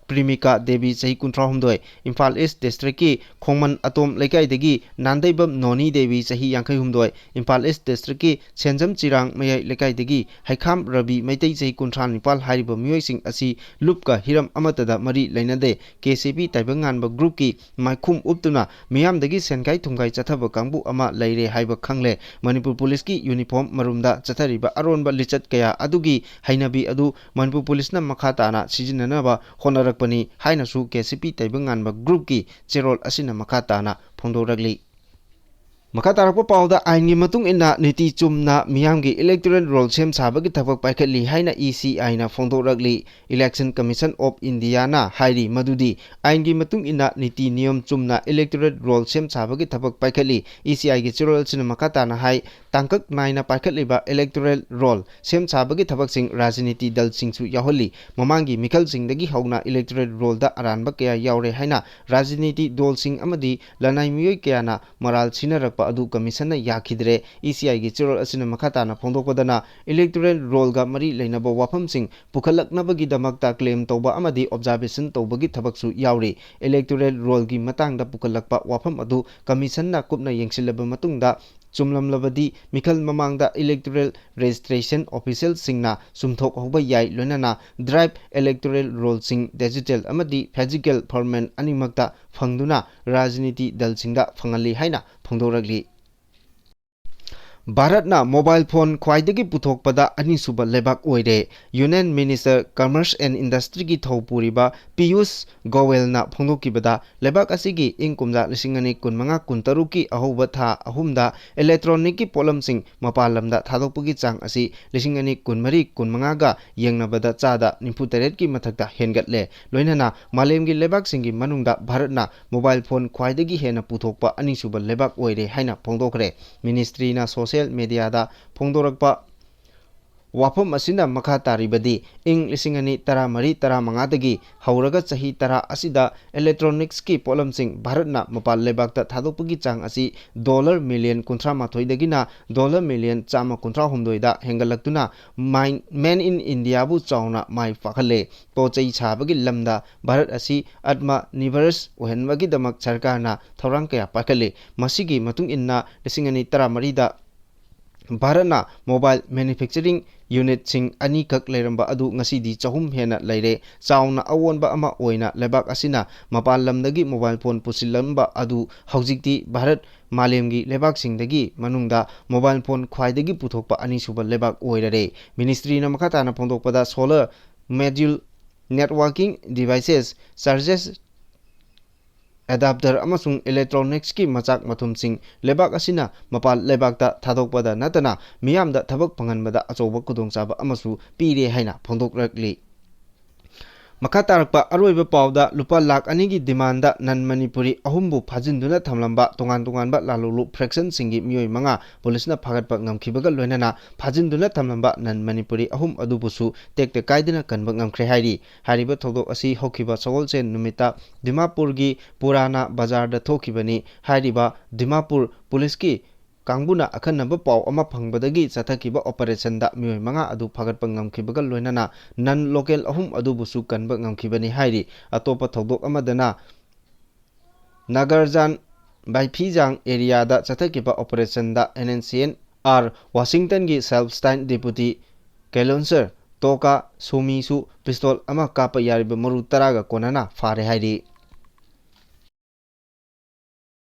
ꯄ꯭ꯔꯤꯃꯤꯀꯥ ꯗꯦꯕꯤ, ꯆꯍꯤ ꯀꯨꯟꯊ꯭ꯔꯥꯍꯨꯝꯗꯣꯏ, ꯏꯝꯐꯥꯜ East districtꯀꯤ ꯈꯣꯡꯃꯟ ꯑꯇꯣꯝ ꯂꯩꯀꯥꯏꯗꯒꯤ ꯅꯥꯟꯗꯩꯕꯝ ꯅꯣꯅꯤ ꯗꯦꯕꯤ, ꯆꯍꯤ ꯌꯥꯡꯈꯩꯍꯨꯝꯗꯣꯏ, ꯏꯝꯐꯥꯜ East districtꯀꯤ ꯁꯦꯟꯖꯝ ꯆꯤꯔꯥꯡ ꯃꯌꯥꯏ ꯂꯩꯀꯥꯏꯗꯒꯤ ꯍꯩꯈꯥꯝ ꯔꯕꯤ, ꯃꯩꯇꯩ, ꯆꯍꯤ ꯀꯨꯟꯊ꯭ꯔꯥ ꯅꯤꯄꯥꯜ ꯍꯥꯏꯔꯤꯕ ꯃꯤꯑꯣꯏꯁꯤꯡ ꯑꯁꯤ ꯂꯨꯞꯀ ꯍꯤꯔꯝ ꯑꯃꯠꯇꯗ ꯃꯔꯤ ꯂꯩꯅꯗꯦ꯫ K C P ꯇꯥꯏꯕꯪꯉꯥꯟꯕ groupꯀꯤ ꯃꯥꯏꯈꯨꯝ ꯎꯞꯇꯨꯅ ꯃꯤꯌꯥꯝꯗꯒꯤ ꯁꯦꯟꯈꯥꯏ ꯊꯨꯝꯈꯥꯏ ꯆꯠꯊꯕ ꯀꯥꯡꯕꯨ ꯑꯃ ꯂꯩꯔꯦ ꯍꯥꯏꯕ ꯈꯪꯂꯦ꯫ ꯃꯅꯤꯄꯨꯔ ꯄꯨꯂꯤꯁꯀꯤ uniform ꯃꯔꯨꯝꯗ ꯆꯠꯊꯔꯤꯕ ꯑꯔꯣꯟꯕ ꯂꯤꯆꯠ ꯀꯌꯥ ꯑꯗꯨꯒꯤ ꯍꯩꯅꯕꯤ ꯑꯗꯨ ꯃꯅꯤꯄꯨꯔ ꯄꯨꯂꯤꯁꯅ ꯃꯈꯥ ꯇꯥꯅ ꯁꯤꯖꯤꯟꯅꯅꯕ ꯍꯣꯠꯅꯔꯛꯄꯅꯤ ꯍꯥꯏꯅꯁꯨ K C P ꯇꯥꯏꯕꯪꯉꯥꯟꯕ groupꯀꯤ ꯆꯦꯔꯣꯜ ꯑꯁꯤꯅ ꯃꯈꯥ ꯇꯥꯅ ꯐꯣꯡꯗꯣꯔꯛꯂꯤ꯫ ꯃꯈꯥ ꯇꯥꯔꯛꯄ ꯄꯥꯎꯗ, ꯑꯥꯏꯟꯒꯤ ꯃꯇꯨꯡ ꯏꯟꯅ ꯅꯤꯇꯤ ꯆꯨꯝꯅ ꯃꯤꯌꯥꯝꯒꯤ electoral roll ꯁꯦꯝ ꯁꯥꯕꯒꯤ ꯊꯕꯛ ꯄꯥꯏꯈꯠꯂꯤ ꯍꯥꯏꯅ E C I ꯅ ꯐꯣꯡꯗꯣꯔꯛꯂꯤ꯫ Election Commission of India ꯅ ꯍꯥꯏꯔꯤ ꯃꯗꯨꯗꯤ ꯑꯥꯏꯟꯒꯤ ꯃꯇꯨꯡ ꯏꯟꯅ ꯅꯤꯇꯤ ꯅꯤꯌꯣꯝ ꯆꯨꯝꯅ electoral roll ꯁꯦꯝ ꯁꯥꯕꯒꯤ ꯊꯕꯛ ꯄꯥꯏꯈꯠꯂꯤ꯫ E C I ꯒꯤ ꯆꯦꯔꯣꯜ ꯑꯁꯤꯅ ꯃꯈꯥ ꯇꯥꯅ ꯍꯥꯏ, ꯇꯥꯡꯀꯛ ꯅꯥꯏꯅ ꯄꯥꯏꯈꯠꯂꯤꯕ electoral roll ꯁꯦꯝ ꯁꯥꯕꯒꯤ ꯊꯕꯛꯁꯤꯡ ꯔꯥꯖꯅꯤꯇꯤ ꯗꯜꯁꯤꯡꯁꯨ ꯌꯥꯎꯍꯜꯂꯤ꯫ ꯃꯃꯥꯡꯒꯤ ꯃꯤꯈꯜꯁꯤꯡꯗꯒꯤ ꯍꯧꯅ electoral roll ꯗ ꯑꯔꯥꯟꯕ ꯀꯌꯥ ꯌꯥꯎꯔꯦ ꯍꯥꯏꯅ ꯔꯥꯖꯅꯤꯇꯤ ꯗꯜꯁꯤꯡ ꯑꯃꯗꯤ ꯂꯅꯥꯏ ꯃꯤꯑꯣꯏ ꯀꯌꯥꯅ ꯃꯔꯥꯜ ꯁꯤꯟꯅꯔꯛꯄ ꯑꯗꯨ commission ꯅ ꯌꯥꯈꯤꯗ꯭ꯔꯦ꯫ E C I ꯒꯤ ꯆꯦꯔꯣꯜ ꯑꯁꯤꯅ ꯃꯈꯥ ꯇꯥꯅ ꯐꯣꯡꯗꯣꯛꯄꯗꯅ, electoral roll ꯒ ꯃꯔꯤ ꯂꯩꯅꯕ ꯋꯥꯐꯝꯁꯤꯡ ꯄꯨꯈꯠꯂꯛꯅꯕꯒꯤꯗꯃꯛꯇ claim ꯇꯧꯕ ꯑꯃꯗꯤ observation ꯇꯧꯕꯒꯤ ꯊꯕꯛꯁꯨ ꯌꯥꯎꯔꯤ꯫ Electoral roll ꯒꯤ ꯃꯇꯥꯡꯗ ꯄꯨꯈꯠꯂꯛꯄ ꯋꯥꯐꯝ ꯑꯗꯨ commission ꯅ ꯀꯨꯞꯅ ꯌꯦꯡꯁꯤꯜꯂꯕ ꯃꯇꯨꯡꯗ, ꯆꯨꯝꯂꯝꯂꯕꯗꯤ ꯃꯤꯈꯜ ꯃꯃꯥꯡꯗ electoral registration official ꯁꯤꯡꯅ ꯆꯨꯝꯊꯣꯛꯍꯧꯕ ꯌꯥꯏ, ꯂꯣꯏꯅꯅ draft electoral roll ꯁꯤꯡ digital ꯑꯃꯗꯤ physical format ꯑꯅꯤꯃꯛꯇ ꯐꯪꯗꯨꯅ ꯔꯥꯖꯅꯤꯇꯤ ꯗꯜꯁꯤꯡꯗ ꯐꯪꯍꯜꯂꯤ ꯍꯥꯏꯅ ꯐꯣꯡꯗꯣꯔꯛꯂꯤ꯫ ꯚꯥꯔꯠꯅ mobile phone ꯈ꯭ꯋꯥꯏꯗꯒꯤ ꯄꯨꯊꯣꯛꯄꯗ ꯑꯅꯤꯁꯨꯕ ꯂꯩꯕꯥꯛ ꯑꯣꯏꯔꯦ꯫ Union Minister Commerce and Industry ꯒꯤ ꯊꯧ ꯄꯨꯔꯤꯕ ꯄꯤꯌꯨꯁ ꯒꯣꯌꯦꯜꯅ ꯐꯣꯡꯗꯣꯛꯈꯤꯕꯗ, ꯂꯩꯕꯥꯛ ꯑꯁꯤꯒꯤ ꯏꯪ ꯀꯨꯝꯖꯥ ꯂꯤꯁꯤꯡ ꯑꯅꯤ ꯀꯨꯟꯃꯉꯥ ꯀꯨꯟꯇꯔꯨꯛꯀꯤ ꯑꯍꯧꯕ ꯊꯥ ꯑꯍꯨꯝꯗ electronic ꯀꯤ ꯄꯣꯠꯂꯝꯁꯤꯡ ꯃꯄꯥꯟ ꯂꯝꯗ ꯊꯥꯗꯣꯛꯄꯒꯤ ꯆꯥꯡ ꯑꯁꯤ ꯂꯤꯁꯤꯡ ꯑꯅꯤ ꯀꯨꯟꯃꯔꯤ ꯀꯨꯟꯃꯉꯥꯒ ꯌꯦꯡꯅꯕꯗ ꯆꯥꯗ ꯅꯤꯐꯨꯇꯔꯦꯠꯀꯤ ꯃꯊꯛꯇ ꯍꯦꯟꯒꯠꯂꯦ꯫ ꯂꯣꯏꯅꯅ ꯃꯥꯂꯦꯝꯒꯤ ꯂꯩꯕꯥꯛꯁꯤꯡꯒꯤ ꯃꯅꯨꯡꯗ ꯚꯥꯔꯠꯅ mobile phone ꯈ꯭ꯋꯥꯏꯗꯒꯤ ꯍꯦꯟꯅ ꯄꯨꯊꯣꯛꯄ ꯑꯅꯤꯁꯨꯕ ꯂꯩꯕꯥꯛ ꯑꯣꯏꯔꯦ ꯍꯥꯏꯅ ꯐꯣꯡꯗꯣꯛꯈ꯭ꯔꯦ꯫ Ministry ꯅ social media ꯗ ꯐꯣꯡꯗꯣꯔꯛꯄ ꯋꯥꯐꯝ ꯑꯁꯤꯅ ꯃꯈꯥ ꯇꯥꯔꯤꯕꯗꯤ, ꯏꯪ ꯂꯤꯁꯤꯡ ꯑꯅꯤ ꯇꯔꯥꯃꯔꯤ ꯇꯔꯥꯃꯉꯥꯗꯒꯤ ꯍꯧꯔꯒ ꯆꯍꯤ ꯇꯔꯥ ꯑꯁꯤꯗ electronics ꯀꯤ ꯄꯣꯠꯂꯝꯁꯤꯡ ꯚꯥꯔꯠꯅ ꯃꯄꯥꯟ ꯂꯩꯕꯥꯛꯇ ꯊꯥꯗꯣꯛꯄꯒꯤ ꯆꯥꯡ ꯑꯁꯤ dollar million ꯀꯨꯟꯊ꯭ꯔꯥ ꯃꯥꯊꯣꯏꯗꯒꯤꯅ dollar million ꯆꯥꯝꯃ ꯀꯨꯟꯊ꯭ꯔꯥ ꯍꯨꯝꯗꯣꯏꯗ ꯍꯦꯟꯒꯠꯂꯛꯇꯨꯅ, Mine-, Made in India ꯕꯨ ꯆꯥꯎꯅ ꯃꯥꯏ ꯄꯥꯛꯍꯜꯂꯦ꯫ ꯄꯣꯠ ꯆꯩ ꯁꯥꯕꯒꯤ ꯂꯝꯗ ꯚꯥꯔꯠ ꯑꯁꯤ Atmanirbhar ꯑꯣꯏꯍꯟꯕꯒꯤꯗꯃꯛ ꯁꯔꯀꯥꯔꯅ ꯊꯧꯔꯥꯡ ꯀꯌꯥ ꯄꯥꯏꯈꯠꯂꯤ꯫ ꯃꯁꯤꯒꯤ ꯃꯇꯨꯡ ꯏꯟꯅ, ꯂꯤꯁꯤꯡ ꯑꯅꯤ ꯇꯔꯥꯃꯔꯤꯗ ꯚꯥꯔꯠꯅ mobile manufacturing unit ꯁꯤꯡ ꯑꯅꯤꯈꯛ ꯂꯩꯔꯝꯕ ꯑꯗꯨ ꯉꯁꯤꯗꯤ ꯆꯍꯨꯝ ꯍꯦꯟꯅ ꯂꯩꯔꯦ꯫ ꯆꯥꯎꯅ ꯑꯑꯣꯟꯕ ꯑꯃ ꯑꯣꯏꯅ ꯂꯩꯕꯥꯛ ꯑꯁꯤꯅ ꯃꯄꯥꯟ ꯂꯝꯗꯒꯤ mobile phone ꯄꯨꯁꯤꯜꯂꯝꯕ ꯑꯗꯨ ꯍꯧꯖꯤꯛꯇꯤ ꯚꯥꯔꯠ ꯃꯥꯂꯦꯝꯒꯤ ꯂꯩꯕꯥꯛꯁꯤꯡꯗꯒꯤ ꯃꯅꯨꯡꯗ mobile phone ꯈ꯭ꯋꯥꯏꯗꯒꯤ ꯄꯨꯊꯣꯛꯄ ꯑꯅꯤꯁꯨꯕ ꯂꯩꯕꯥꯛ ꯑꯣꯏꯔꯔꯦ꯫ Ministry ꯅ ꯃꯈꯥ ꯇꯥꯅ ꯐꯣꯡꯗꯣꯛꯄꯗ, solar module, networking devices, chargers, adapter ꯑꯃꯁꯨꯡ ꯏꯂꯦꯛꯇ꯭ꯔꯣꯅꯤꯛꯁꯀꯤ ꯃꯆꯥꯛ ꯃꯊꯨꯝꯁꯤꯡ ꯂꯩꯕꯥꯛ ꯑꯁꯤꯅ ꯃꯄꯥꯟ ꯂꯩꯕꯥꯛꯇ ꯊꯥꯗꯣꯛꯄꯗ ꯅꯠꯇꯅ ꯃꯤꯌꯥꯝꯗ ꯊꯕꯛ ꯐꯪꯍꯟꯕꯗ ꯑꯆꯧꯕ ꯈꯨꯗꯣꯡꯆꯥꯕ ꯑꯃꯁꯨ ꯄꯤꯔꯦ ꯍꯥꯏꯅ ꯐꯣꯡꯗꯣꯛꯂꯛꯂꯤ꯫ ꯃꯈꯥ ꯇꯥꯔꯛꯄ ꯑꯔꯣꯏꯕ ꯄꯥꯎꯗ ꯂꯨꯄꯥ ꯂꯥꯈ ꯑꯅꯤꯒꯤ ꯗꯤꯃꯥꯟꯗ ꯅꯟ ꯃꯅꯤꯄꯨꯔꯤ ꯑꯍꯨꯝꯕꯨ ꯐꯥꯖꯤꯟꯗꯨꯅ ꯊꯝꯂꯝꯕ ꯇꯣꯉꯥꯟ ꯇꯣꯉꯥꯟꯕ ꯂꯥꯂꯣꯡꯂꯨꯞ ꯐ꯭ꯔꯦꯛꯁꯟꯁꯤꯡꯒꯤ ꯃꯤꯑꯣꯏ ꯃꯉꯥ ꯄꯨꯂꯤꯁꯅ ꯐꯥꯒꯠꯄ ꯉꯝꯈꯤꯕꯒ ꯂꯣꯏꯅꯅ ꯐꯥꯖꯤꯟꯗꯨꯅ ꯊꯝꯂꯝꯕ ꯅꯟ ꯃꯅꯤꯄꯨꯔꯤ ꯑꯍꯨꯝ ꯑꯗꯨꯕꯨꯁꯨ ꯇꯦꯛꯇ ꯀꯥꯏꯗꯅ ꯀꯟꯕ ꯉꯝꯈ꯭ꯔꯦ ꯍꯥꯏꯔꯤ꯫ ꯍꯥꯏꯔꯤꯕ ꯊꯧꯗꯣꯛ ꯑꯁꯤ ꯍꯧꯈꯤꯕ ꯁꯒꯣꯜꯁꯦꯟ ꯅꯨꯃꯤꯠꯇ ꯗꯤꯃꯥꯄꯨꯔꯒꯤ ꯄꯨꯔꯥꯅꯥ ꯕꯖꯥꯔꯗ ꯊꯣꯛꯈꯤꯕꯅꯤ꯫ ꯍꯥꯏꯔꯤꯕ ꯗꯤꯃꯥꯄꯨꯔ ꯄꯨꯂꯤꯁꯀꯤ ꯀꯥꯡꯕꯨꯅ ꯑꯈꯟꯅꯕ ꯄꯥꯎ ꯑꯃ ꯐꯪꯕꯗꯒꯤ ꯆꯠꯊꯈꯤꯕ ꯑꯣꯄꯔꯦꯁꯟꯗ ꯃꯤꯑꯣꯏ ꯃꯉꯥ ꯑꯗꯨ ꯐꯥꯒꯠꯄ ꯉꯝꯈꯤꯕꯒ ꯂꯣꯏꯅꯅ ꯅꯟ ꯂꯣꯀꯦꯜ ꯑꯍꯨꯝ ꯑꯗꯨꯕꯨꯁꯨ ꯀꯟꯕ ꯉꯝꯈꯤꯕꯅꯤ ꯍꯥꯏꯔꯤ꯫ ꯑꯇꯣꯞꯄ ꯊꯧꯗꯣꯛ ꯑꯃꯗꯅ ꯅꯥꯒꯔꯖꯥꯟ ꯕꯥꯏꯐꯤꯖꯥꯡ ꯑꯦꯔꯤꯌꯥꯗ ꯆꯠꯊꯈꯤꯕ ꯑꯣꯄꯔꯦꯁꯟꯗ N N C N R ꯋꯥꯁꯤꯡꯇꯟꯒꯤ self styled deputy colonel Toka Somishu pistol ꯑꯃ ꯀꯥꯞꯄ ꯌꯥꯔꯤꯕ ꯃꯔꯨ ꯇꯔꯥꯒ ꯀꯣꯟꯅꯅ ꯐꯥꯔꯦ ꯍꯥꯏꯔꯤ꯫